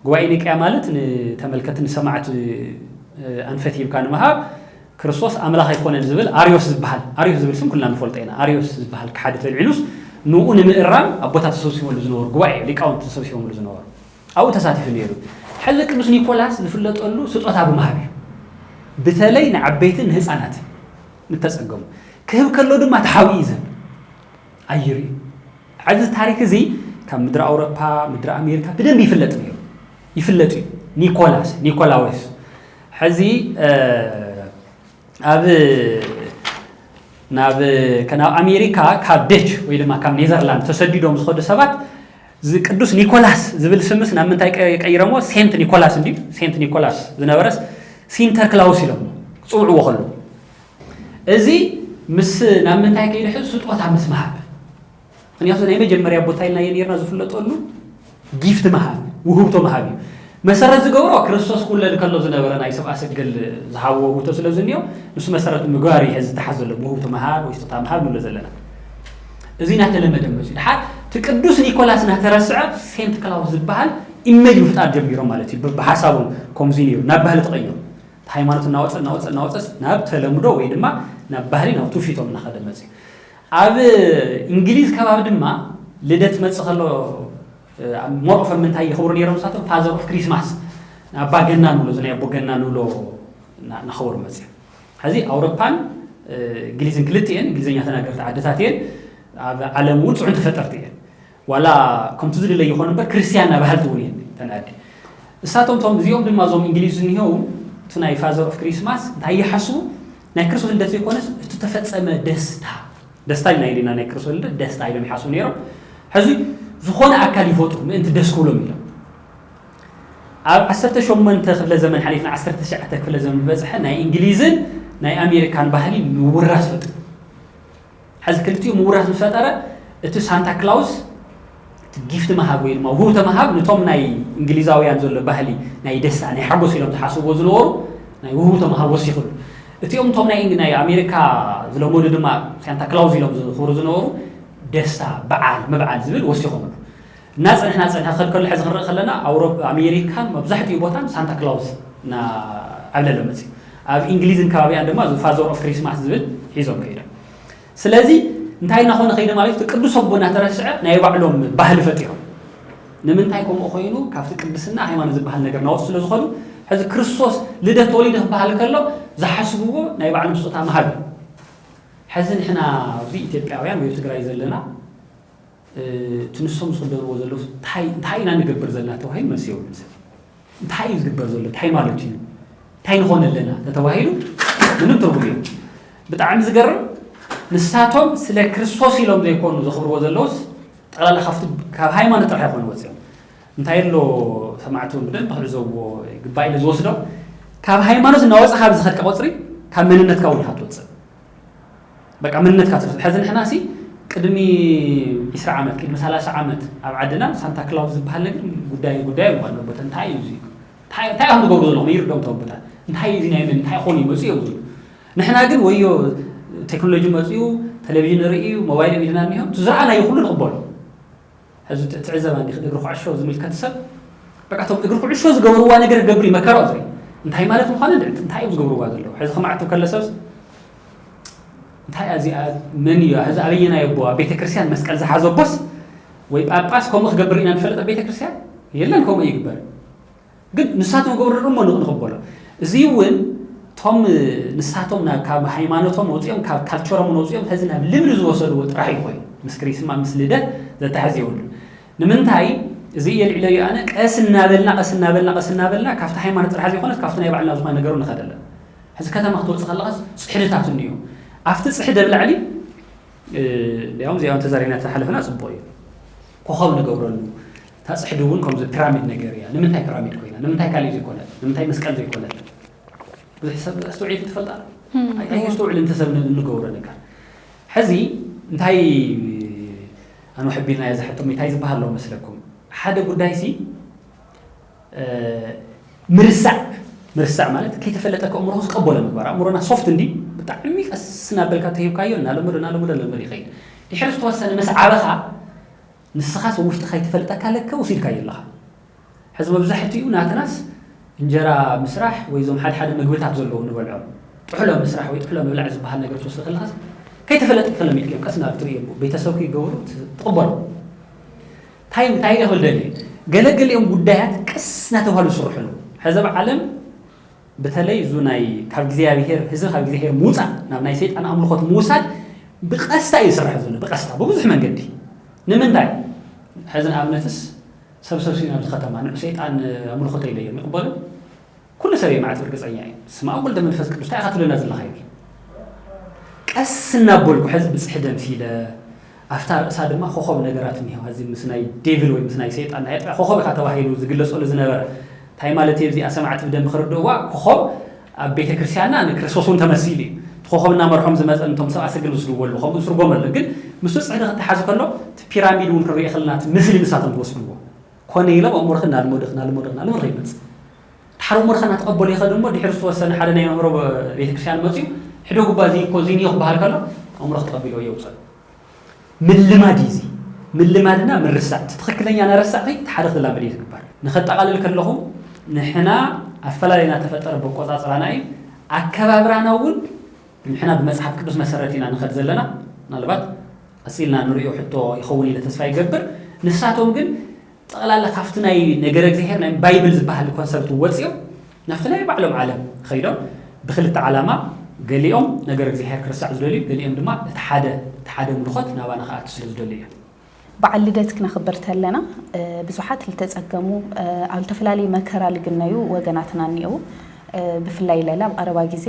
ጉባኤ ኒቅያ ማለት ንተመልከቲ ንሰማዕቲ ኣንፈት ሂብካ ንምሃብ ክርስቶስ ኣምላኽ ኣይኮነን ዝብል ኣርዮስ ዝበሃል፣ ኣርዮስ ዝብል ስም ኩልና ንፈልጦ ኢና። ኣርዮስ ዝበሃል ክሓዲ ተልዒሉስ ንኡ ንምእራም ኣቦታት ተሰብሲቦምሉ ዝነበሩ ጉባኤ ሊቃውንቲ ተሰብሲቦምሉ ዝነበሩ ኣብኡ ተሳቲፉ ነይሩ። ሕዚ ቅዱስ ኒኮላስ ዝፍለጠሉ ስጦታ ብምሃብ እዩ። ብተለይ ንዓበይትን ንህፃናት ንተፀገሙ ክህብ ከሎ ድማ ተሓቢኡ እዩ ዝህብ። ኣይርእዩ። ሕዚ ታሪክ እዚ ካብ ምድሪ ኣውሮፓ፣ ምድሪ ኣሜሪካ ብደንብ ይፍለጥ ነይሩ። ይፍለጥ እዩ። ኒኮላስ፣ ኒኮላዎስ። ሕዚ ኣብ ናብ ከናብ ኣሜሪካ ካብ ደች ወይ ድማ ካብ ኔዘርላንድ ተሰዲዶም ዝኸዱ ሰባት እዚ ቅዱስ ኒኮላስ ዝብል ስምስ ናብ ምንታይ ቀይረሞ? ሴንት ኒኮላስ እንዲ ሴንት ኒኮላስ ዝነበረስ ሲንተር ክላውስ ኢሎም ክፅውዕዎ ከሉ እዚ ምስ ናብ ምንታይ ከይድሕ ስጦታ ምስ መሃብ ምክንያቱ ናይ መጀመርያ ቦታ ኢልና የኔርና ዝፍለጠሉ ጊፍት መሃብ ውህብቶ መሃብ እዩ። መሰረት ዝገብሮ ክርስቶስ ክውለድ ከሎ ዝነበረ ናይ ሰብኣ ሰገል ዝሃብዎ ውህብቶ ስለ ዝኒዮ ንሱ መሰረት ምግባር እዩ። ሕዚ ዝተሓዘሎ ውህብቶ መሃብ ወይ ስጦታ መሃብ ንብሎ ዘለና እዚ እናተለመደ መፅኡ ድሓር እቲ ቅዱስ ኒኮላስ እናተረስዐ ሴንት ክላውስ ዝበሃል ኢሜጅ ምፍጣር ጀሚሮም ማለት እዩ። ብሓሳቦም ከምዚ ነይሩ ናብ ባህሊ ተቐይሩ ሃይማኖት እናወፀ እናወፀ እናወፀስ ናብ ተለምዶ ወይ ድማ ናብ ባህሊ ናብ ትውፊቶም እናኸደ መፅኡ። ኣብ እንግሊዝ ከባቢ ድማ ልደት መፅእ ከሎ ሞር ኦፈን ምንታይ የኽብሩ ነይሮም ንሳቶም ፋዘር ኦፍ ክሪስማስ ኣባ ገና ንብሎ እዚ ናይ ኣቦ ገና ንብሎ እናኸበሩ መፅኦም። ሕዚ ኣውሮፓን እንግሊዝን ክልቲኤን እንግሊዝኛ ተናገርቲ ዓድታት እየን ኣብ ዓለም እውን ፅዑን ተፈጠርቲ እየን። ዋላ ከምቲ ዝድለ ይኾን እምበር ክርስቲያን ናባህልቲ እውን እየን ተናዲ እሳቶም ቶም እዚኦም ድማ እዞም እንግሊዝ ዝኒሄው እቲ ናይ ፋዘር ኦፍ ክሪስማስ እንታይ ይሓስቡ ናይ ክርስቶስ ልደት ዘይኮነስ እቲ ተፈፀመ ደስታ ደስታ ኢልና ኢልና ናይ ክርስቶስ ልደት ደስታ ኢሎም ይሓስቡ ነይሮም። ሕዚ ዝኾነ ኣካል ይፈጥሩ ምእንቲ ደስ ክብሎም ኢሎም ኣብ ዓሰርተ ሸሞንተ ክፍለ ዘመን ሓሊፍና ዓሰርተ ትሽዓተ ክፍለ ዘመን ዝበፅሐ ናይ እንግሊዝን ናይ ኣሜሪካን ባህሊ ምውራስ ፈጥሩ። ሕዚ ክልቲኡ ምውራስ ዝፈጠረ እቲ ሳንታ ክላውስ እቲ ጊፍት መሃብ ወይ ድማ ውህብቶ መሃብ ነቶም ናይ እንግሊዛውያን ዘሎ ባህሊ ናይ ደስታ ናይ ሓጎስ ኢሎም ዝሓስብዎ ዝነበሩ ናይ ውህብቶ መሃብ ወሲኽሉ። እቲኦም እቶም ናይ ናይ ኣሜሪካ ዝለመዱ ድማ ሳንታ ክላውስ ኢሎም ዝኽብሩ ዝነበሩ ደስታ በዓል ምብዓል ዝብል ወሲኾምሉ። እናፀንሕና ፀንሐ ክኸድ ከሎ ሕዚ ክንርኢ ከለና ኣውሮፓ ኣሜሪካን መብዛሕትኡ ቦታን ሳንታ ክላውስ እናዓብለለ መፅዩ ኣብ እንግሊዝን ከባቢኣን ድማ ፋዘር ኦፍ ክሪስማስ ዝብል ሒዞም ከይዶም ስለዚ እንታይ እናኾነ ከይደ ማለት እቲ ቅዱስ ኣቦ እናተረስዐ ናይ ባዕሎም ባህሊ ፈጢሮም ንምንታይ ከምኡ ኮይኑ ካብቲ ቅድስና ሃይማኖት ዝበሃል ነገር ናወፁ ስለ ዝኾኑ ሕዚ ክርስቶስ ልደት ተወሊደ ክበሃል ከሎ ዝሓስብዎ ናይ ባዕሎም ስጦታ ምሃብ እዩ ሕዚ ንሕና ኣብዚ ኢትዮጵያውያን ወይ ትግራይ ዘለና እቲ ንሶም ዝኽደንዎ ዘለዉ እንታይ እንታይ ኢና ንገብር ዘለና ተባሂሉ መልሲ የብሉን ሰብ እንታይ እዩ ዝግበር ዘሎ እንታይ ማለት እዩ እንታይ ንኾን ኣለና ተተባሂሉ ምንም ትርጉም እዩ ብጣዕሚ ዝገርም ንሳቶም ስለ ክርስቶስ ኢሎም ዘይኮኑ ዘኽብርዎ ዘለውስ ጠቕላላ ካብቲ ካብ ሃይማኖት ጥራሕ ይኾኑ ወፅኦም እንታይ ኣሎ ሰማዕቲ እውን ብደንብ ክዕዘብዎ ግባእ ኢለ ዝወስዶ ካብ ሃይማኖት እናወፅኻ ብዝኸድካ ቆፅሪ ካብ መንነትካ እውን ኢኻ ትወፅእ በቃ መንነትካ ትርፍ ሕዚ ንሕና ሲ ቅድሚ ዒስራ ዓመት ቅድሚ ሰላሳ ዓመት ኣብ ዓድና ሳንታ ክላውስ ዝበሃል ነገር ጉዳይ ጉዳይ እኳ ነቦት እንታይ እዩ እዚ እንታይ እንታይ እዮም ዝገብሩ ዘለኹም ይርዶም ተወብታ እንታይ እዚ ናይ ምን እንታይ ኾን ይመፁ እዮም ዝብሉ ንሕና ግን ወዮ ቴክኖሎጂ መፅኡ ቴሌቪዥን ርእዩ ሞባይል ኢድና እኒሆም ዝረኣናዮ ኩሉ ንቕበሎ ሕዚ ትዕዘባ እንዲኺ እግሪ ኩዕሾ ዝምልከት ሰብ በቃ እቶም እግሪ ኩዕሾ ዝገብርዋ ነገር ክገብር ይመከሮ ዝርኢ እንታይ ማለት ምዃነ ንዕት እንታይ እዮም ዝገብርዋ ዘለዉ ሕዚ ከማዕቱ ከለ ሰብስ እንታይ እዚኣ መን እዩ ሕዚ ኣበየና የቦ ኣብ ቤተ ክርስቲያን መስቀል ዝሓዘ ቦስ ወይ ጳጳስ ከምኡ ክገብር ኢና ንፈልጥ ኣብ ቤተ ክርስቲያን የለን ከምኡ ይግበር ግን ንሳቶም ገብሩ እሞ ንቕበሎ እዚ እውን እቶም ንሳቶም ካብ ሃይማኖቶም ወፂኦም ካብ ካልቸሮም ወፂኦም ሕዚ ናብ ልምዲ ዝወሰድዎ ጥራሕ ይኾዩ ምስ ክሪስማ ምስ ልደት ዘተሓዝ የብሉ ንምንታይ እዚ እየ ልዕለዩ ኣነ ቀስ እናበልና ቀስ እናበልና ቀስ እናበልና ካብቲ ሃይማኖት ጥራሕ ዘይኮነስ ካብቲ ናይ ባዕልና ዝኾነ ነገሩ ንኸደለን ሕዚ ከተማ ክትወፅእ ከለኻስ ፅሕድታት እኒኦ ኣብቲ ፅሕደ ብላዕሊ ያውም እዚኣ ተዛሪብና ተሓለፍና ፅቡቕ እዩ ኮኸብ ንገብረሉ። እታ ጽሕዲ እውን ከምዚ ፒራሚድ ነገር እያ። ንምንታይ ፒራሚድ ኮይና? ንምንታይ ካልእ ዘይኮነት? ንምንታይ መስቀል ዘይኮነት? ብዙሕ ሰብ ኣስተውዒሉ ትፈልጣ? ኣይ- ኣየስተውዕልን እቲ ሰብ ን- እንገብሮ ነገር። ሕዚ እንታይ ኣንውሕቢልና እያ ዝሕቶም እንታይ ዝበሃል ኣሎ መስለኩም? ሓደ ጉዳይ ሲ ምርሳዕ ምርሳዕ ማለት ከይተፈለጠ ከእምሮ ዝቀበሎ ምግባር ኣእምሮና ሶፍት እንዲ ብጣዕሚ ቀስ እናበልካ ተሂብካዮ እናለመዶ እናለመዶ እናለመዶ ይኸይድ። ድሕሪ ዝተወሰነ ምስ ዓበኻ ንስኻስ ውሽጥኻ ይተፈልጠካ ለከ ወሲድካዮ ኣለኻ። ሕዚ መብዛሕትኡ ናትናስ እንጀራ ምስራሕ ወይ እዞም ሓደ ሓደ ምግብታት ዘለዉ ንበልዖም ጥሕሎ ምስራሕ ወይ ጥሕሎ ምብላዕ ዝበሃል ነገር ትወስድ ከለኻስ ከይተፈለጥካ ለሚድካዮም ቀስ ናብ ትርእዮ ቤተሰብኩ ይገብሩ ትቕበሎ። እንታይ እንታይ ኢለ ክብል ደልየ ገለገሊኦም ጉዳያት ቀስ እናተባህሉ ዝስርሑ ኣለዉ። ሕዚ ኣብ ዓለም በተለይ እዙ ናይ ካብ እግዚኣብሔር ህዝቢ ካብ እግዚኣብሔር ምውፃእ ናብ ናይ ሰይጣን ኣምልኾት ምውሳድ ብቐስታ እዩ ዝስራሕ ዘሎ ብቐስታ ብብዙሕ መንገዲ። ንምንታይ? ሕዚ ንኣብነትስ ሰብ ሰብ ስኢኑ ኣብዚ ከተማ ንዑ ሰይጣን ኣምልኾት ኢለዮም ይቕበሉ? ኩሉ ሰብ የማዕት እርግፀኛ እዩ። ስማ ወልደ መንፈስ ቅዱስ እንታይ ኢኻ ትብለና ዘለኻ ይብል። ቀስ እናበልኩ ሕዚ ብፅሕዲ ኣምሲለ ኣብታ ርእሳ ድማ ኮኸብ ነገራት እኒሄዋ እዚ ምስ ናይ ዴቪል ወይ ምስ ናይ ሰይጣን ናይ ጥራይ ኮኸብ ኢኻ ተባሂሉ ዝግለፀሉ ዝነበረ እንታይ ማለት እዩ እዚኣ ሰማዕቲ ብደንብ ክርድእዋ ኮኸብ ኣብ ቤተ ክርስቲያንና ንክርስቶስ እውን ተመሲሉ እዩ እቲ ኮኸብ እናመርሖም ዝመፀ ነቶም ሰብ ኣሰግል ዝስልዎ ኣለዉ ከምኡ ዝትርጎም ኣሎ ግን ምስኡ ፅሕዲ ክተሓዝ ከሎ እቲ ፒራሚድ እውን ክንሪኦ ከለና እቲ ምስሊ ንሳቶም ዝወስድዎ ኮነ ኢሎም ኣእምሮኽ እናልመድኽ እናልመድኽ እናልመድኽ ይመፅእ። ድሓር እሞ ርኸና ተቐበሉ ይኸድ እሞ ድሕሪ ዝተወሰነ ሓደ ናይ መምህሮ ቤተክርስትያን መፅዩ ሕደጉባ እዚ እኮ እዚ እኒኦ ክበሃል ከሎ ኣእምሮኽ ተቐቢልዎ የውፅእ። ምልማድ እዩ እዚ። ምልማድና ምርሳዕ እቲ ትኽክለኛ ናረሳዕኺ እቲ ሓደ ክትላመድ እዩ ዝግበር። ንኸጠቓልል ከለኹ ንሕና ኣፈላለይና ተፈጠረ በቆፃፅራና እዩ ኣከባብራና እውን ንሕና ብመፅሓፍ ቅዱስ መሰረት ኢና ንኸድ ዘለና ምናልባት ቀፂልና ንሪኦ ሕቶ ይኸውን ኢለ ተስፋ ይገብር። ንሳቶም ግን ጠቕላላ ካብቲ ናይ ነገረ እግዚኣብሔር ናይ ባይብል ዝበሃል ኮንሰፕት ወፂኦም ናብቲ ናይ ባዕሎም ዓለም ከይዶም ብክልተ ዓላማ ገሊኦም ነገር እግዚኣብሔር ክርሳዕ ዝደልዩ ገሊኦም ድማ እቲ ሓደ እቲ ሓደ ምልኾት ናባና ክኣቱ ስለ ዝደልዩ እዮም። በዓል ልደት ክነኽብር ተለና ብዙሓት ልተፀገሙ ኣብ ዝተፈላለዩ መከራ ልግነዩ ወገናትና እኒአው። ብፍላይ ለለ ኣብ ቀረባ ግዜ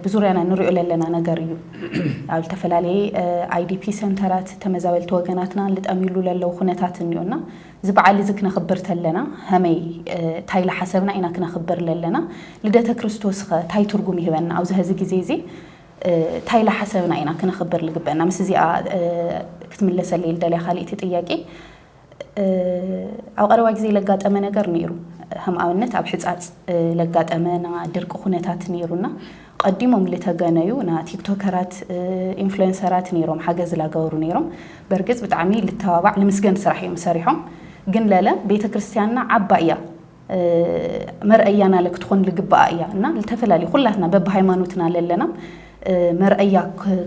ብዙርያና ንሪኦ ለለና ነገር እዩ። ኣብ ዝተፈላለየ ኣይዲፒ ሰንተራት ተመዛበልቲ ወገናትና ልጠምዩሉ ለለው ኩነታት እኒኦና። እዚ በዓል እዚ ክነኽብር ተለና ሀመይ ታይላ ሓሰብና ኢና ክነኽብር ለለና። ልደተ ክርስቶስ ኸ ታይ ትርጉም ይህበና ኣብዚ ሀዚ ግዜ እዚ ታይላ ሓሰብና ኢና ክነኽብር ልግበአና ምስ እዚኣ ክትምለሰለይ ልደልያ ካሊእቲ ጥያቄ ኣብ ቀረባ ግዜ ለጋጠመ ነገር ነይሩ። ከም ኣብነት ኣብ ሕፃፅ ለጋጠመ ና ድርቂ ኩነታት ነይሩና ቀዲሞም ልተገነዩ ና ቲክቶከራት ኢንፍሉንሰራት ነይሮም ሓገዝ ላገበሩ ነይሮም። በርግፅ ብጣዕሚ ልተባባዕ ልምስገን ስራሕ እዮም ሰሪሖም። ግን ለለ ቤተ ክርስቲያንና ዓባ እያ መርአያና ለክትኾን ልግበኣ እያ እና ልተፈላለዩ ኩላትና በብሃይማኖትና ለለና መርአያ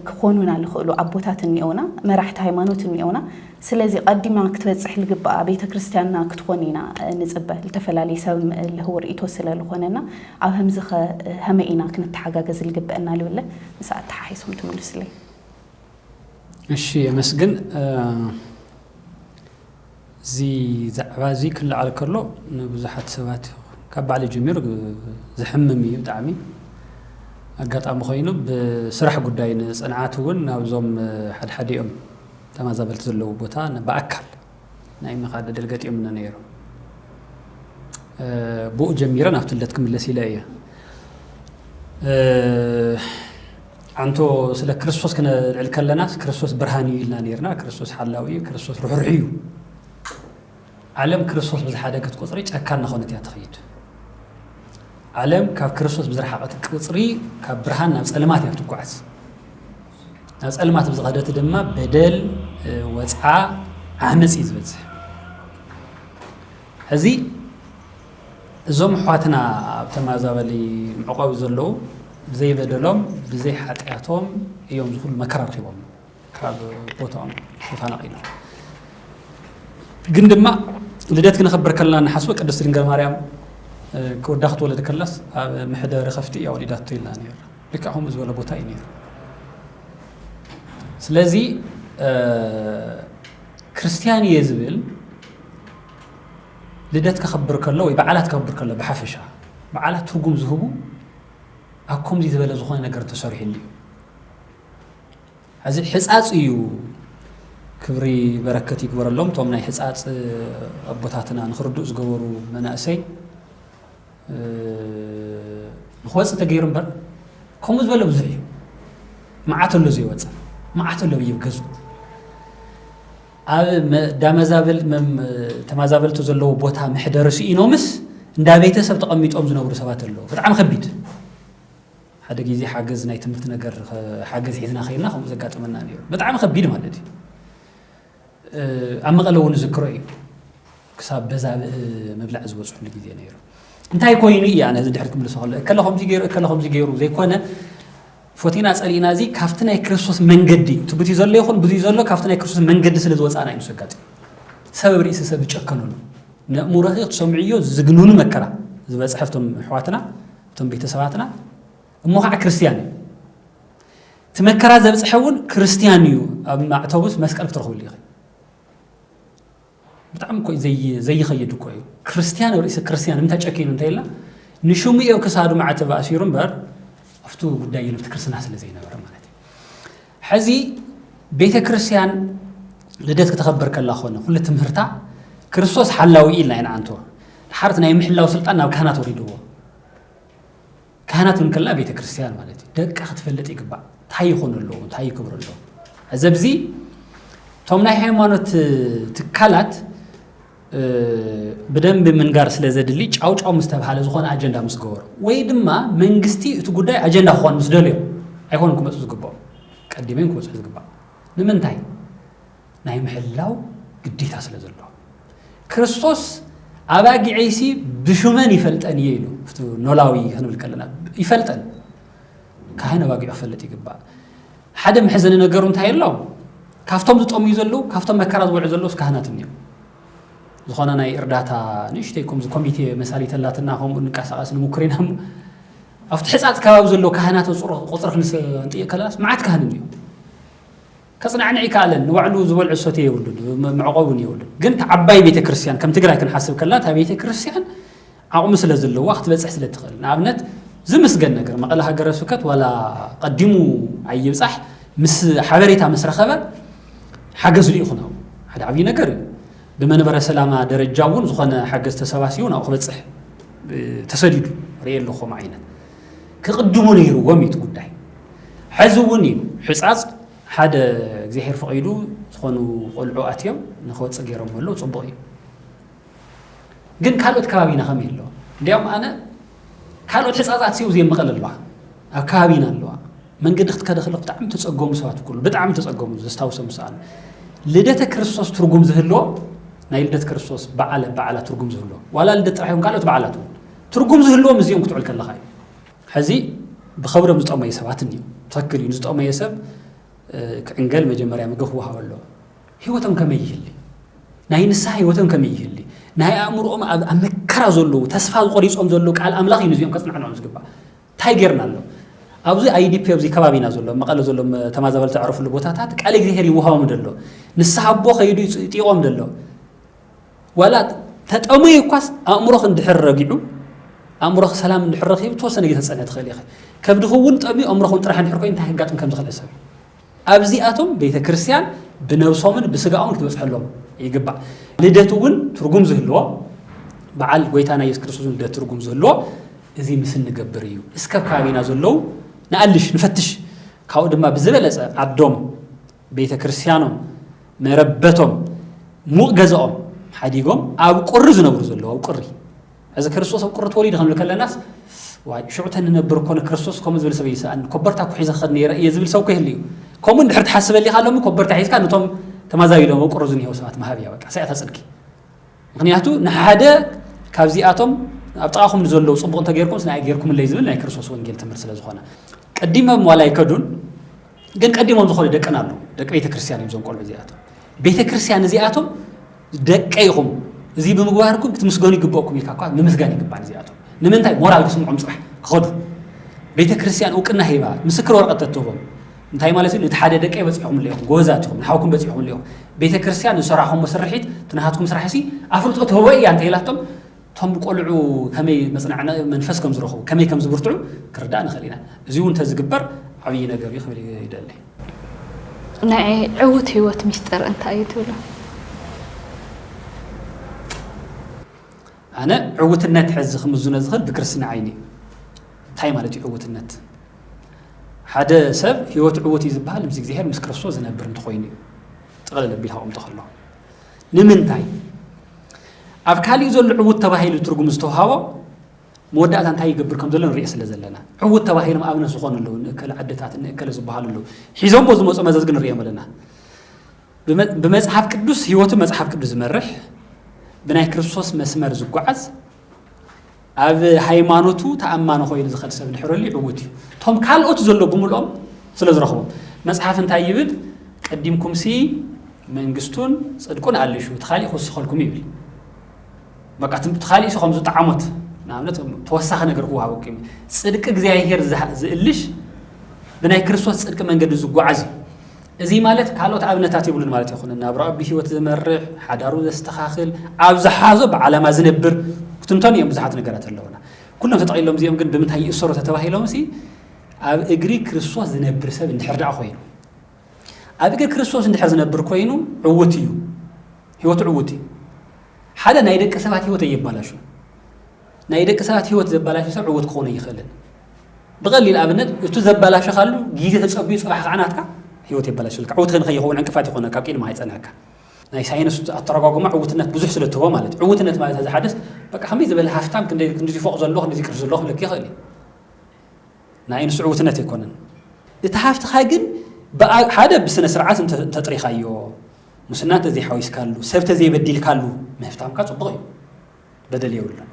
ክኾኑና ልኽእሉ ኣቦታት እኒኦና መራሕቲ ሃይማኖት እኒኦና። ስለዚ ቀዲማ ክትበፅሕ ልግበኣ ቤተ ክርስቲያንና ክትኾን ኢና ንፅበ። ልተፈላለየ ሰብ ልህቡ ርእቶ ስለ ልኾነና ኣብ ህምዚ ኸ ሀመ ኢና ክንተሓጋገዝ ልግበአና ልብለ ምስ ኣተሓሒሶም ትምልስለይ። እሺ የመስግን። እዚ ዛዕባ እዚ ክለዓል ከሎ ንብዙሓት ሰባት ካብ ባዕሊ ጀሚሩ ዝሕምም እዩ ብጣዕሚ። ኣጋጣሚ ኮይኑ ብስራሕ ጉዳይ ንፅንዓት እውን ናብዞም ሓድሓዲኦም ተመዛበልቲ ዘለዉ ቦታ ብኣካል ናይ ምኻድ ዕድል ገጢሙኒ ነይሩ። ብኡ ጀሚረ ናብቲ ልደት ክምለስ ኢለ እየ። ኣንቶ ስለ ክርስቶስ ክነልዕል ከለናስ ክርስቶስ ብርሃን እዩ ኢልና ነርና። ክርስቶስ ሓላዊ እዩ፣ ክርስቶስ ርሕሩሕ እዩ። ዓለም ክርስቶስ ብዝሓደገት ቁፅሪ ጨካን ናኾነት እያ ትኸይድ። ዓለም ካብ ክርስቶስ ብዝረሓቐት ቁፅሪ ካብ ብርሃን ናብ ፀልማት እያ ትጓዓዝ። ናብ ፀልማት ብዝኸደት ድማ በደል፣ ወፅዓ፣ ዓመፅ እዩ ዝበፅሕ። ሕዚ እዞም ኣሕዋትና ኣብ ተመዛበሊ መዕቆቢ ዘለዉ ብዘይ በደሎም ብዘይ ሓጢኣቶም እዮም ዝኹሉ መከራ ረኺቦም ካብ ቦታኦም ተፈናቒሎም። ግን ድማ ልደት ክነኽብር ከለና ንሓስቦ ቅድስቲ ድንግል ማርያም ክወዳ ክትወለድ ከላስ ኣብ መሕደሪ ከፍቲ እያ ወሊዳቶ ኢልና ነይርና። ልክዕ ከምኡ ዝበለ ቦታ እዩ ነይሩ። ስለዚ ክርስትያን እየ ዝብል ልደት ከኽብር ከሎ ወይ በዓላት ከኽብር ከሎ ብሓፈሻ በዓላት ትርጉም ዝህቡ ኣብ ከምዚ ዝበለ ዝኾነ ነገር ተሰሪሕሉ እዩ። እዚ ሕፃፅ እዩ ክብሪ በረከት ይግበረሎም። እቶም ናይ ሕፃፅ ኣቦታትና ንክርድኡ ዝገበሩ መናእሰይ፣ እ፣ ንክወፅእ ተገይሩ እምበር፣ ከምኡ ዝበለ ብዙሕ እዩ። መዓት ኣሎ ዘይወፅእ፣ መዓት ኣሎ ብይብ ገዙ። ኣብ መ-፣ ዳመዛበል-፣ መም-፣ ተማዛበልቲ ዘለዎ ቦታ መሕደሪ ስኢኖምስ፣ እንዳ ቤተሰብ ተቐሚጦም ዝነብሩ ሰባት ኣለዉ። ብጣዕሚ ከቢድ። ሓደ ግዜ ሓገዝ ናይ ትምህርቲ ነገር፣ ሓገዝ ሒዝና ከይድና ከምኡ ዘጋጠመና ነይሩ። ብጣዕሚ ከቢድ ማለት እዩ። እ፣ ኣብ መቐለ እውን ዝዝክሮ እዩ። ክሳብ በዛ ብ-፣ ምብላዕ ዝበፅሑሉ ግዜ ነይሩ። እንታይ ኮይኑ እዩ ኣነ እዚ ድሕሪ ክምልሶ ከሎ፣ እከለ ከምዚ ገይሩ፣ እከለ ከምዚ ገይሩ ዘይኮነ፣ ፎቲና ጸሊእና እዚ ካብቲ ናይ ክርስቶስ መንገዲ፣ እቲ ብዙይ ዘሎ ይኹን ብዙይ ዘሎ ካብቲ ናይ ክርስቶስ መንገዲ ስለ ዝወጻእና እዩ ንሱ ኣጋጢሙ። ሰብ ኣብ ርእሲ ሰብ ዝጨከነሉ፣ ነእምሮኺ ክትሰምዕዮ ዝግንኑ መከራ ዝበጽሐ ኣብቶም ኣሕዋትና፣ ኣብቶም ቤተሰባትና፣ እሞ ኸዓ ክርስትያን እዩ። እቲ መከራ ዘብጽሐ እውን ክርስትያን እዩ። ኣብ ማዕተቡስ መስቀል ክትረኽብሉ ኢኺ። ብጣዕሚ እኮ እዩ ዘይ-፣ ዘይኸይድ እኮ እዩ። ክርስትያን ኣብ ርእሲ ክርስትያን ንምንታይ ጨኪኑ እንተ ኢልና፣ ንሽሙ እዩ ኣብ ክሳዱ ማዕተብ ኣሲሩ እምበር፣ ኣብቱ ጉዳይ የለብቲ ክርስትና ስለ ዘይነበረ ማለት እዩ። ሕዚ ቤተ ክርስትያን ልደት ክተኸብር ከላ ኾነ፣ ኩሉ ትምህርታ ክርስቶስ ሓላዊ ኢልና ኢና ንዓንቶ። ድሓር እቲ ናይ ምሕላው ስልጣን ናብ ካህናት ወሪድዎ። ካህናት እውን ከላ ቤተ ክርስትያን ማለት እዩ። ደቃ ክትፈልጥ ይግባእ። እንታይ ይኾኑ ኣለዉ? እንታይ ይገብሩ ኣለዉ? እዚ ኣብዚ እቶም ናይ ሃይማኖት ትካላት፣ እ፣ ብደንቢ ምንጋር ስለ ዘድሊ ጫው ጫው ምስ ተባሃለ ዝኾነ ኣጀንዳ ምስ ገበሩ ወይ ድማ መንግስቲ እቲ ጉዳይ ኣጀንዳ ክኾን ምስ ደልዮ ኣይኮኑን ክመፁ ዝግብኦም። ቀዲሞም ክበፅሑ ዝግባእ። ንምንታይ? ናይ ምሕላው ግዴታ ስለ ዘለዎ። ክርስቶስ ኣባጊዐይሲ ብሹመን ይፈልጠን እየ ኢሉ። እቲ ኖላዊ ክንብል ከለና ይፈልጠን። ካህን ኣባጊዑ ክፈልጥ ይግባእ። ሓደ መሕዘኒ ነገሩ እንታይ ኣሎ? ካብቶም ዝጠምዩ ዘለዉ፣ ካብቶም መከራ ዝበልዑ ዘለዉስ ካህናት እኒኦም። ዝኾነ ናይ እርዳታ ንእሽተይ ከምዚ ኮሚቴ መሳሊት ኣላትና፣ ከምኡ ንንቀሳቐስ ንሙክር ኢና እሞ፣ ኣብቲ ሕጻጽ ከባቢ ዘለዉ ካህናት ቁጽሪ፣ ቁጽሪ ክንስ-፣ ክንጥይቕ ከለናስ መዓት ካህን እኒኦ። ከጽናዕንዕ ይከኣለን፣ ንባዕሉ ዝበልዑ ዝሰትዩ የብሉን፣ መ-፣ መዕቆቢ እውን የብሉን። ግን እታ ዓባይ ቤተ ክርስቲያን፣ ከም ትግራይ ክንሓስብ ከለና፣ እታ ቤተ ክርስቲያን ዓቕሚ ስለ ዘለዋ ክትበጽሕ ስለ ትኽእል። ንኣብነት፣ ዝምስገን ነገር፣ መቐለ ሃገረ ስብከት ዋላ ቀዲሙ ኣይብጻሕ፣ ምስ ሓበሬታ ምስ ረኸበ ሓገዝ ልኢኹ ናብኡ። ሓደ ዓብዪ ነገር እዩ። ብመንበረ ሰላማ ደረጃ እውን ዝኾነ ሓገዝ ተሰባሲቡ ናብኡ ክበጽሕ፣ እ፣ ተሰዲዱ ርእየ ኣለኹ። ከምኡ ዓይነት ክቕድሙ ነይርዎም እዩ እቲ ጉዳይ። ሕዚ እውን እዩ። ሕጻጽ ሓደ እግዚኣብሔር ፈቒዱ ዝኾኑ ቆልዑ ኣትዮም ንኽወጽእ ገይሮም ኣለዉ። ጽቡቕ እዩ። ግን ካልኦት ከባቢና ከመይ ኣለዋ? እንዲያውም ኣነ ካልኦት ሕጻጻት ሲው እዚኦም መቐለ ኣለዋ። ኣብ ከባቢና ኣለዋ። መንገዲ ክትከደ ከለኹ ብጣዕሚ ተጸገሙ ሰባት ኩሉ፣ ብጣዕሚ ተጸገሙ፣ ዘስታውሶም ዝሰኣኑ። ልደተ ክርስቶስ ትርጉም ዝህልዎ፣ ናይ ልደት ክርስቶስ በዓለ በዓላት ትርጉም ዝህልዎ፣ ዋላ ልደት ጥራሕ ይኹን ካልኦት በዓላት እውን ትርጉም ዝህልዎም እዚኦም ክትውዕል ከለኻ እዩ። ሕዚ ብኸብዶም ዝጠመዩ ሰባት እኒኡ። ትኽክል እዩ፣ ንዝጠመየ ሰብ፣ እ፣ ክዕንገል መጀመርያ ምግቢ ክወሃቦ ኣለዎ። ህይወቶም ከመይ ይህሊ? ናይ ንስሓ ህይወቶም ከመይ ይህሊ? ናይ ኣእምሮኦም ኣብ፣ ኣብ መከራ ዘለዉ፣ ተስፋ ዝቆሪጾም ዘለዉ ቃል ኣምላኽ እዩ ነዚኦም ከጽናዕንዖም ዝግባእ። እንታይ ጌርና ኣሎ? ኣብዚ ኣይ ዲ ፒ ኣብዚ ከባቢና ዘሎ፣ መቐለ ዘሎ መ-፣ ተማዛበልቲ ኣዕረፍሉ ቦታታት ቃል እግዚኣብሔር ይወሃቦም ደሎ። ንስሓ ኣቦ ከይዱ ይጽ-፣ ይጥይቖም ደሎ። ዋላ ተጠሙዩ እኳስ ኣእምሮኽ እንድሕር ረጊዑ፣ ኣእምሮኽ ሰላም እንድሕር ረኺቡ፣ ተወሰነ ግዜ ተጸንሕ ትኽእል ኢኺ። ከብድኺ እውን ጠምዩ፣ ኣእምሮኹም ጥራሕ እንድሕር ኮይኑ እንታይ ከጋጥም ከም ዝኽእል ሕሰብ። ኣብዚኣቶም ቤተ ክርስቲያን ብነብሶምን ብስጋኦምን ክትበጽሐሎም ይግባእ። ልደት እውን ትርጉም ዝህልዎ፣ በዓል ጎይታና ኢየሱስ ክርስቶስ እውን ልደት ትርጉም ዝህልዎ፣ እዚ ምስ እንገብር እዩ። እስከ ኣብ ከባቢና ዘለዉ ንኣልሽ፣ ንፈትሽ። ካብኡ ድማ ብዝበለጸ ዓዶም፣ ቤተ ክርስቲያኖም፣ መረበቶም፣ ሙቕ ገዛኦም ሓዲጎም ኣብ ቁሪ ዝነብሩ ዘለዉ፣ ኣብ ቁሪ። እዚ ክርስቶስ ኣብ ቁሪ ተወሊዱ ክንብል ከለናስ፣ ዋይ፣ ሽዑ ተንነብር እኮ ንክርስቶስ ከምኡ ዝብል ሰብ ይስኣን፣ ኮበርታ እኮ ሒዘ ክኸድ ነይረ እየ ዝብል ሰብ እኮ ይህሉ እዩ። ከምኡ እንድሕር ትሓስበ ኣሊኻ፣ ሎሚ ኮበርታ ሒዝካ ነቶም ተማዛቢሎም ኣብ ቁሪ ዝኒሄው ሰባት ምሃብ እያ፣ በቃ፣ እሳ እያ ተጽድቂ። ምኽንያቱ ንሓደ ካብዚኣቶም ኣብ ጥቓኹም ንዘለዉ ጽቡቕ እንተጌርኩምስ ንኣይ ጌርኩምለይ ዝብል ናይ ክርስቶስ ወንጌል ትምህርቲ ስለ ዝኾነ፣ ቀዲሞም ዋላ ኣይከዱን፣ ግን ቀዲሞም ዝኾኑ ደቅና ኣለዉ። ደቂ ቤተ ክርስቲያን እዮም እዞም ቆልዑ እዚኣቶም። ቤተ ክርስቲያን እዚኣቶም ደቀ ኢኹም፣ እዚ ብምግባርኩም ክትምስገኑ ይግበኣኩም ኢልካ እኳ ምምስጋን ይግባእ። እዚኣቶም ንምንታይ ሞራል ክስምዖም ጽባሕ ክኸዱ? ቤተ ክርስቲያን እውቅና ሂባ ምስክር ወረቐት ተትህቦም። እንታይ ማለት እዩ? ነቲ ሓደ ደቀይ በጺሕኩም ኣለኹም፣ ጎበዛት ኢኹም፣ ንሓውኩም በጺሕኩም ኣለኹም። ቤተ ክርስቲያን ዝሰራሕኹም ስርሒት፣ እቲ ናሃትኩም ስራሕሲ ኣፍልጦ ትህቦ እያ እንተ ኢላቶም፣ እቶም ቆልዑ ከመይ መጽናዕናኢ መንፈስ ከም ዝረኽቡ፣ ከመይ ከም ዝብርትዑ ክርዳእ ንኽእል ኢና። እዚ እውን እንተዝግበር ዓብዪ ነገር እዩ ክብል ይደሊ። ናይ ዕዉት ህይወት ሚስጥር እንታይ እዩ ትብሉ? ኣነ ዕውትነት ሕዚ ክምዝኖ ዝኽእል ብክርስትና ዓይኒ እዩ። እንታይ ማለት እዩ ዕውትነት? ሓደ ሰብ ህይወት ዕውት እዩ ዝበሃል ምስ እግዚኣብሔር ምስ ክርስቶስ ዝነብር እንተኾይኑ እዩ። ጥቕልል ኣቢልካ ኣቕምጦ ከሎ ንምንታይ ኣብ ካሊእ ዘሎ ዕውት ተባሂሉ ትርጉም ዝተውሃቦ መወዳእታ እንታይ ይገብር ከም ዘሎ ንሪኦ ስለ ዘለና ዕውት ተባሂሎም ኣብነት ዝኾኑ ኣለዉ። ንእከለ ዓድታት ንእከለ ዝበሃሉ ኣለዉ። ሒዞም ቦ ዝመፁ መዘዝ ግን ንሪኦም ኣለና። ብመ- ብመፅሓፍ ቅዱስ ህይወቱ መፅሓፍ ቅዱስ ዝመርሕ ብናይ ክርስቶስ መስመር ዝጓዓዝ ኣብ ሃይማኖቱ ተኣማኒ ኮይኑ ዝኸድ ሰብ ድሕረሉ ዕውት እዩ። እቶም ካልኦት ዘሎ ብምልኦም ስለ ዝረኽቦም መፅሓፍ እንታይ ይብል? ቀዲምኩምሲ መንግስቱን ፅድቁን ኣለሹ እቲ ካሊእ ክውስኸልኩም ይብል። በቃ ትም- እቲ ካሊእ ሲ ከም ዝጠዓሞት ንኣብነት ተወሳኺ ነገር ክወሃበኩም እዩ። ፅድቂ እግዚኣብሔር ዝሃ- ዝእልሽ ብናይ ክርስቶስ ፅድቂ መንገዲ ዝጓዓዝ እዩ። እዚ ማለት ካልኦት ኣብነታት የብሉን ማለት ኣይኮነን። ናብራኡ ብህይወት ዝመርሕ ሓዳሩ ዘስተኻኽል ኣብ ዝሓዞ ብዓላማ ዝነብር ክትንተኑ እዮም ብዙሓት ነገራት ኣለውና። ኩሎም ተጠቒሎም እዚኦም ግን ብምንታይ ይእሰሩ ተተባሂሎም ሲ ኣብ እግሪ ክርስቶስ ዝነብር ሰብ እንድሕር ደኣ ኮይኑ ኣብ እግሪ ክርስቶስ እንድሕር ዝነብር ኮይኑ ዕውት እዩ። ህይወቱ ዕውት እዩ። ሓደ ናይ ደቂ ሰባት ህይወት ኣየባላሹ። ናይ ደቂ ሰባት ህይወት ዘባላሹ ሰብ ዕውት ክኾነ ይኽእልን። ብቐሊል ኣብነት እቱ ዘባላሸኻሉ ግዜ ተጸብዩ ጽባሕ ከዓ ናትካ ህይወት የባላሽልካ። ዕውት ከይኸውን ዕንቅፋት ይኾነካ፣ ኣብ ቅድሚ ኣይጸንሐካ። ናይ ሳይንስ ኣተረጓጉማ ዕውትነት ብዙሕ ስለ ትህቦ ማለት እዩ። ዕውትነት ማለት እዚ ሓደስ በቃ ከመይ ዝበለ ሃፍታም ክንደይ ክንዲ ፎቕ ዘለዎ ክንዲ ቅርሲ ዘለዎ ክብለክ ይኽእል እዩ። ንዓይ ንሱ ዕውትነት ኣይኮነን። እቲ ሃፍትኻ ግን ብኣ- ሓደ ብስነ ስርዓት እንተ- እንተጥሪኻዮ፣ ሙስና እንተዘይሓዊስካሉ፣ ሰብ ተዘይበዲልካሉ ምህፍታምካ ጽቡቕ እዩ። በደል የብሉን።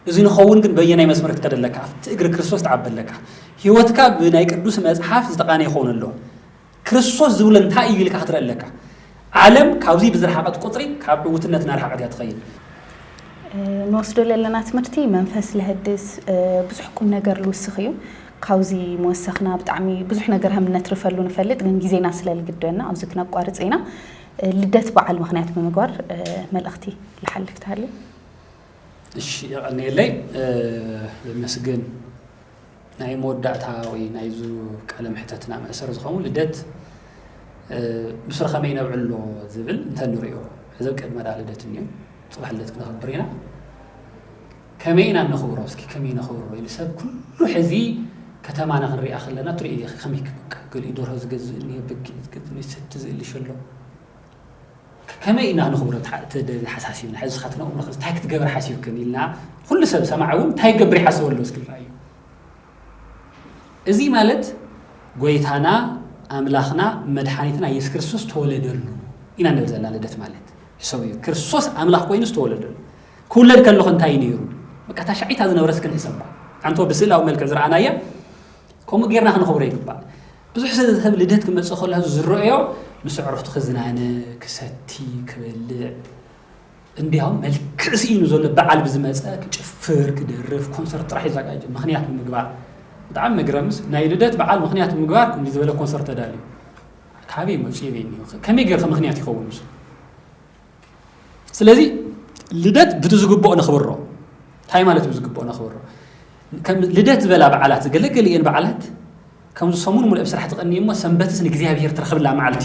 እዚ ንኸውን ግን በየናይ መስመር ክትከድ ኣለካ? ኣብቲ እግሪ ክርስቶስ ትዓቢ ኣለካ። ህይወትካ ብናይ ቅዱስ መጽሓፍ ዝተቓነ ይኸውን ኣሎ። ክርስቶስ ዝብሎ እንታይ እዩ ኢልካ ክትርኢ ኣለካ። ዓለም ካብዚ ብዝረሓቐት ቁፅሪ ካብ ዕውትነት እናረሓቐት እያ ትኸይድ። ንወስዶ ለለና ትምህርቲ መንፈስ ለህድስ ብዙሕ ቁም ነገር ልውስኽ እዩ። ካብዚ መወሰኽና ብጣዕሚ ብዙሕ ነገር ከም ነትርፈሉ ንፈልጥ፣ ግን ግዜና ስለ ልግደና ኣብዚ ክነቋርፅ ኢና። ልደት በዓል ምኽንያት ብምግባር መልእኽቲ ልሓልፍ ትሃሊ። እሺ የቐንየለይ። የመስግን ናይ መወዳእታ ወይ ናይዙ ቃለ ምሕተትና መእሰር ዝኾኑ ልደት ብስሩ ከመይ ነብዕሎ ዝብል እንተንሪኦ፣ ሕዚ ኣብ ቅድመ ዳ ልደት እኒኦ፣ ፅባሕ ልደት ክነኽብር ኢና። ከመይ ኢና ነኽብሮ? እስኪ ከመይ ነኽብሮ ኢሉ ሰብ ኩሉ ሕዚ ከተማና ክንሪኣ ከለና ትሪኢ ኢኻ፣ ከመይ ክብቃ ገሊኡ ደርሆ ዝገዝእ እኒኦ፣ በጊዕ ዝገዝእ እኒኦ፣ ሰቲ ዝእልሽ ኣሎ። ከመይ ኢና ንኽብሮ ተሓሳሲብና ሕዚ ኻትነኡ እንታይ ክትገብር ሓሲብክን ኢልና ኩሉ ሰብ ሰማዕ እውን እንታይ ይገብር ይሓስበሉ እስኪ ንርኣዮ። እዚ ማለት ጎይታና ኣምላኽና መድሓኒትና የሱስ ክርስቶስ ተወለደሉ ኢና ንብል ዘለና። ልደት ማለት ሕሰብ እዩ። ክርስቶስ ኣምላኽ ኮይኑ ዝተወለደሉ። ክውለድ ከለኹ እንታይ እዩ ነይሩ? በቃ ታሻዒታ ዝነበረ እስኪ ንሕሰባ። ኣንቶ ብስእላዊ መልክዕ ዝረኣናያ ከምኡ ጌርና ክንኽብሮ ይግባእ። ብዙሕ ሰብ ልደት ክመፅእ ከሎ ዝረአዮ ምስ ኣዕሩኽቱ ክዝናነ፣ ክሰቲ፣ ክበልዕ፣ እንዲያውም መልክዕ ስኢኑ ዘሎ በዓል ብዝመፀ ክጭፍር፣ ክደርፍ፣ ኮንሰርት ጥራሕ ይዘጋጀ ምኽንያት ብምግባር። ብጣዕሚ መግረምስ ናይ ልደት በዓል ምኽንያት ብምግባር ከምዚ ዝበለ ኮንሰርት ተዳልዩ። ካበይ መፅኡ የበይን እዩ? ከመይ ጌርካ ምኽንያት ይኸውን ንሱ? ስለዚ ልደት ብቲ ዝግብኦ ነኽብሮ። እንታይ ማለት ብዝግብኦ ነኽብሮ? ከም ልደት ዝበላ በዓላት፣ ገለገሊአን በዓላት ከምዚ ሰሙን ሙሉእ ኣብ ስራሕ ትቐኒ እሞ ሰንበትስ ንእግዚኣብሔር ትረኽብላ መዓልቲ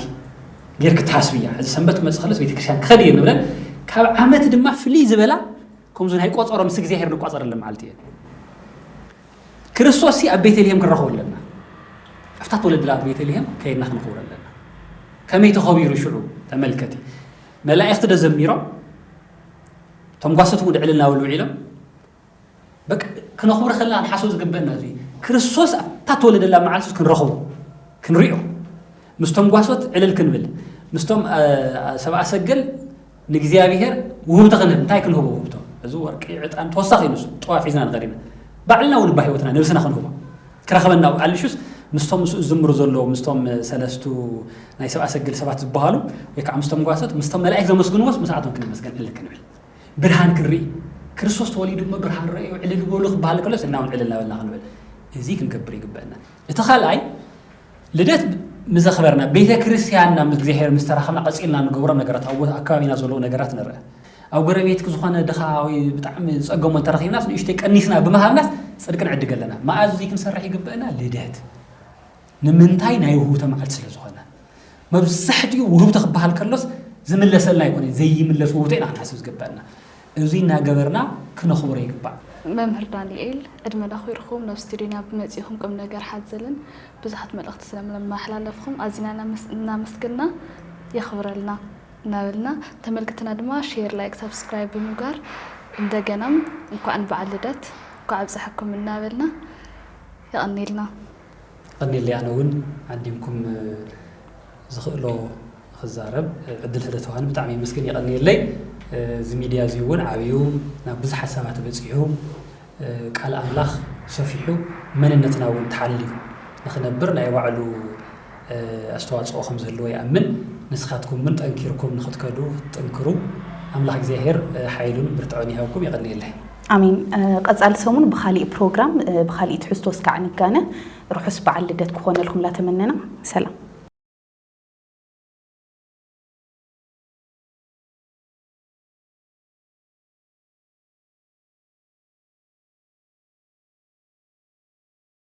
ጌርክ ትሓስብ እያ። እዚ ሰንበት ክመጽእ ከለስ ቤተክርስትያን ክኸድ እየ ንብለን። ካብ ዓመት ድማ ፍልይ ዝበላ ከምዚ ናይ ቆጸሮ ምስ እግዚኣብሔር ንቋጸረለን መዓልቲ እየን። ክርስቶስ ሲ ኣብ ቤተልሔም ክንረኽቦ ኣለና። ኣብታ ተወለድላ ቤተልሔም ከይድና ክንኽብሮ ኣለና። ከመይ ተኸቢሩ ሽዑ ተመልከቲ። መላእኽቲ ዶ ዘሚሮም? እቶም ጓሶት እውን ዕልል እናበሉ ውዒሎም። በቃ ክነኽብሮ ከለና ክንሓስቦ ዝግበአና እዚ ክርስቶስ ኣብታ ተወለደላ መዓልቲ ክንረኽቦ ክንሪኦ ምስቶም ጓሶት ዕልል ክንብል ምስቶም ሰብኣ ሰገል ንእግዚኣብሔር ውህብቶ ክንህብ እንታይ ክንህቦ ውህብቶ እዚ ወርቂ ዕጣን ተወሳኺ ንሱ ጥዋፍ ሒዝና ንኸድ ኢና ባዕልና እውን እባ ህይወትና ነብስና ክንህቦ ክረኽበና ኣልሹስ ምስቶም ምስኡ ዝዝምሩ ዘለዉ ምስቶም ሰለስቱ ናይ ሰብኣ ሰገል ሰባት ዝበሃሉ ወይ ከዓ ምስቶም ጓሶት ምስቶም መላእክት ዘመስግንዎስ ምስኣቶም ክንመስገን ዕልል ክንብል ብርሃን ክንርኢ ክርስቶስ ተወሊዱ እሞ ብርሃን ረእዩ ዕልል በሉ ክበሃል ከሎስ እና እውን ዕልል እናበልና ክንብል እዚ ክንገብር ይግበአና። እቲ ካልኣይ ልደት ምዘኽበርና ቤተ ክርስቲያንና ምስ እግዚኣብሔር ምስ ተራኸብና ቀፂልና ንገብሮም ነገራት ኣብ ኣካባቢና ዘለዉ ነገራት ንርአ። ኣብ ጎረቤት ዝኾነ ድኻ ወይ ብጣዕሚ ዝፀገሞ እንተረኺብናስ ንእሽተይ ቀኒስና ብምሃብናስ ፅድቂ ንዕድግ ኣለና። መኣዝ እዚ ክንሰርሕ ይግበአና? ልደት ንምንታይ ናይ ውህብቶ መዓልቲ ስለ ዝኾነ መብዛሕትኡ ውህብቶ ክበሃል ከሎስ ዝምለሰልና ኣይኮነ፣ ዘይምለስ ውህብቶ ኢና ክንሓስብ ዝግበኣና። እዚ እናገበርና ክነኽብሮ ይግባእ። መምህር ዳንኤል፣ ዕድመ ዳኺርኩም ናብ ስቱዲዮና ብመጺኹም ቁም ነገር ሓዘልን ብዙሓት መልእኽቲ ስለመሓላለፍኩም ኣዚና እናመስ- እናመስገና፣ የኽብረልና እናበልና፣ ተመልክትና ድማ ሼር፣ ላይክ፣ ሳብስክራይብ ብምግባር እንደገናም እንኳዕ ንበዓል ልደት እንኳዕ ኣብፀሐኩም እናበልና የቐኔልና። ቀኒለይ። ኣነ እውን ዓዲምኩም ዝኽእሎ ክዛረብ ዕድል ስለተዋሃኒ ብጣዕሚ የመስግን፣ የቐንየለይ። እዚ ሚድያ እዚ እውን ዓብዩ ናብ ብዙሓት ሰባት በፂሑ፣ ቃል ኣምላኽ ሰፊሑ፣ መንነትና እውን ተሓልዩ ንኽነብር ናይ ባዕሉ ኣስተዋፅኦ ከም ዝህልዎ ይኣምን። ንስኻትኩም እውን ጠንኪርኩም ንኽትከዱ ክትጥንክሩ ኣምላኽ እግዚኣብሔር ሓይሉን ብርትዖን ይሃብኩም። የቐንየለይ። ኣሜን። ቀፃሊ ሰሙን ብካሊእ ፕሮግራም ብካሊእ ትሕዝቶ እስካዕ ንጋነ። ርሑስ በዓል ልደት ክኾነልኩም ላተመነና። ሰላም።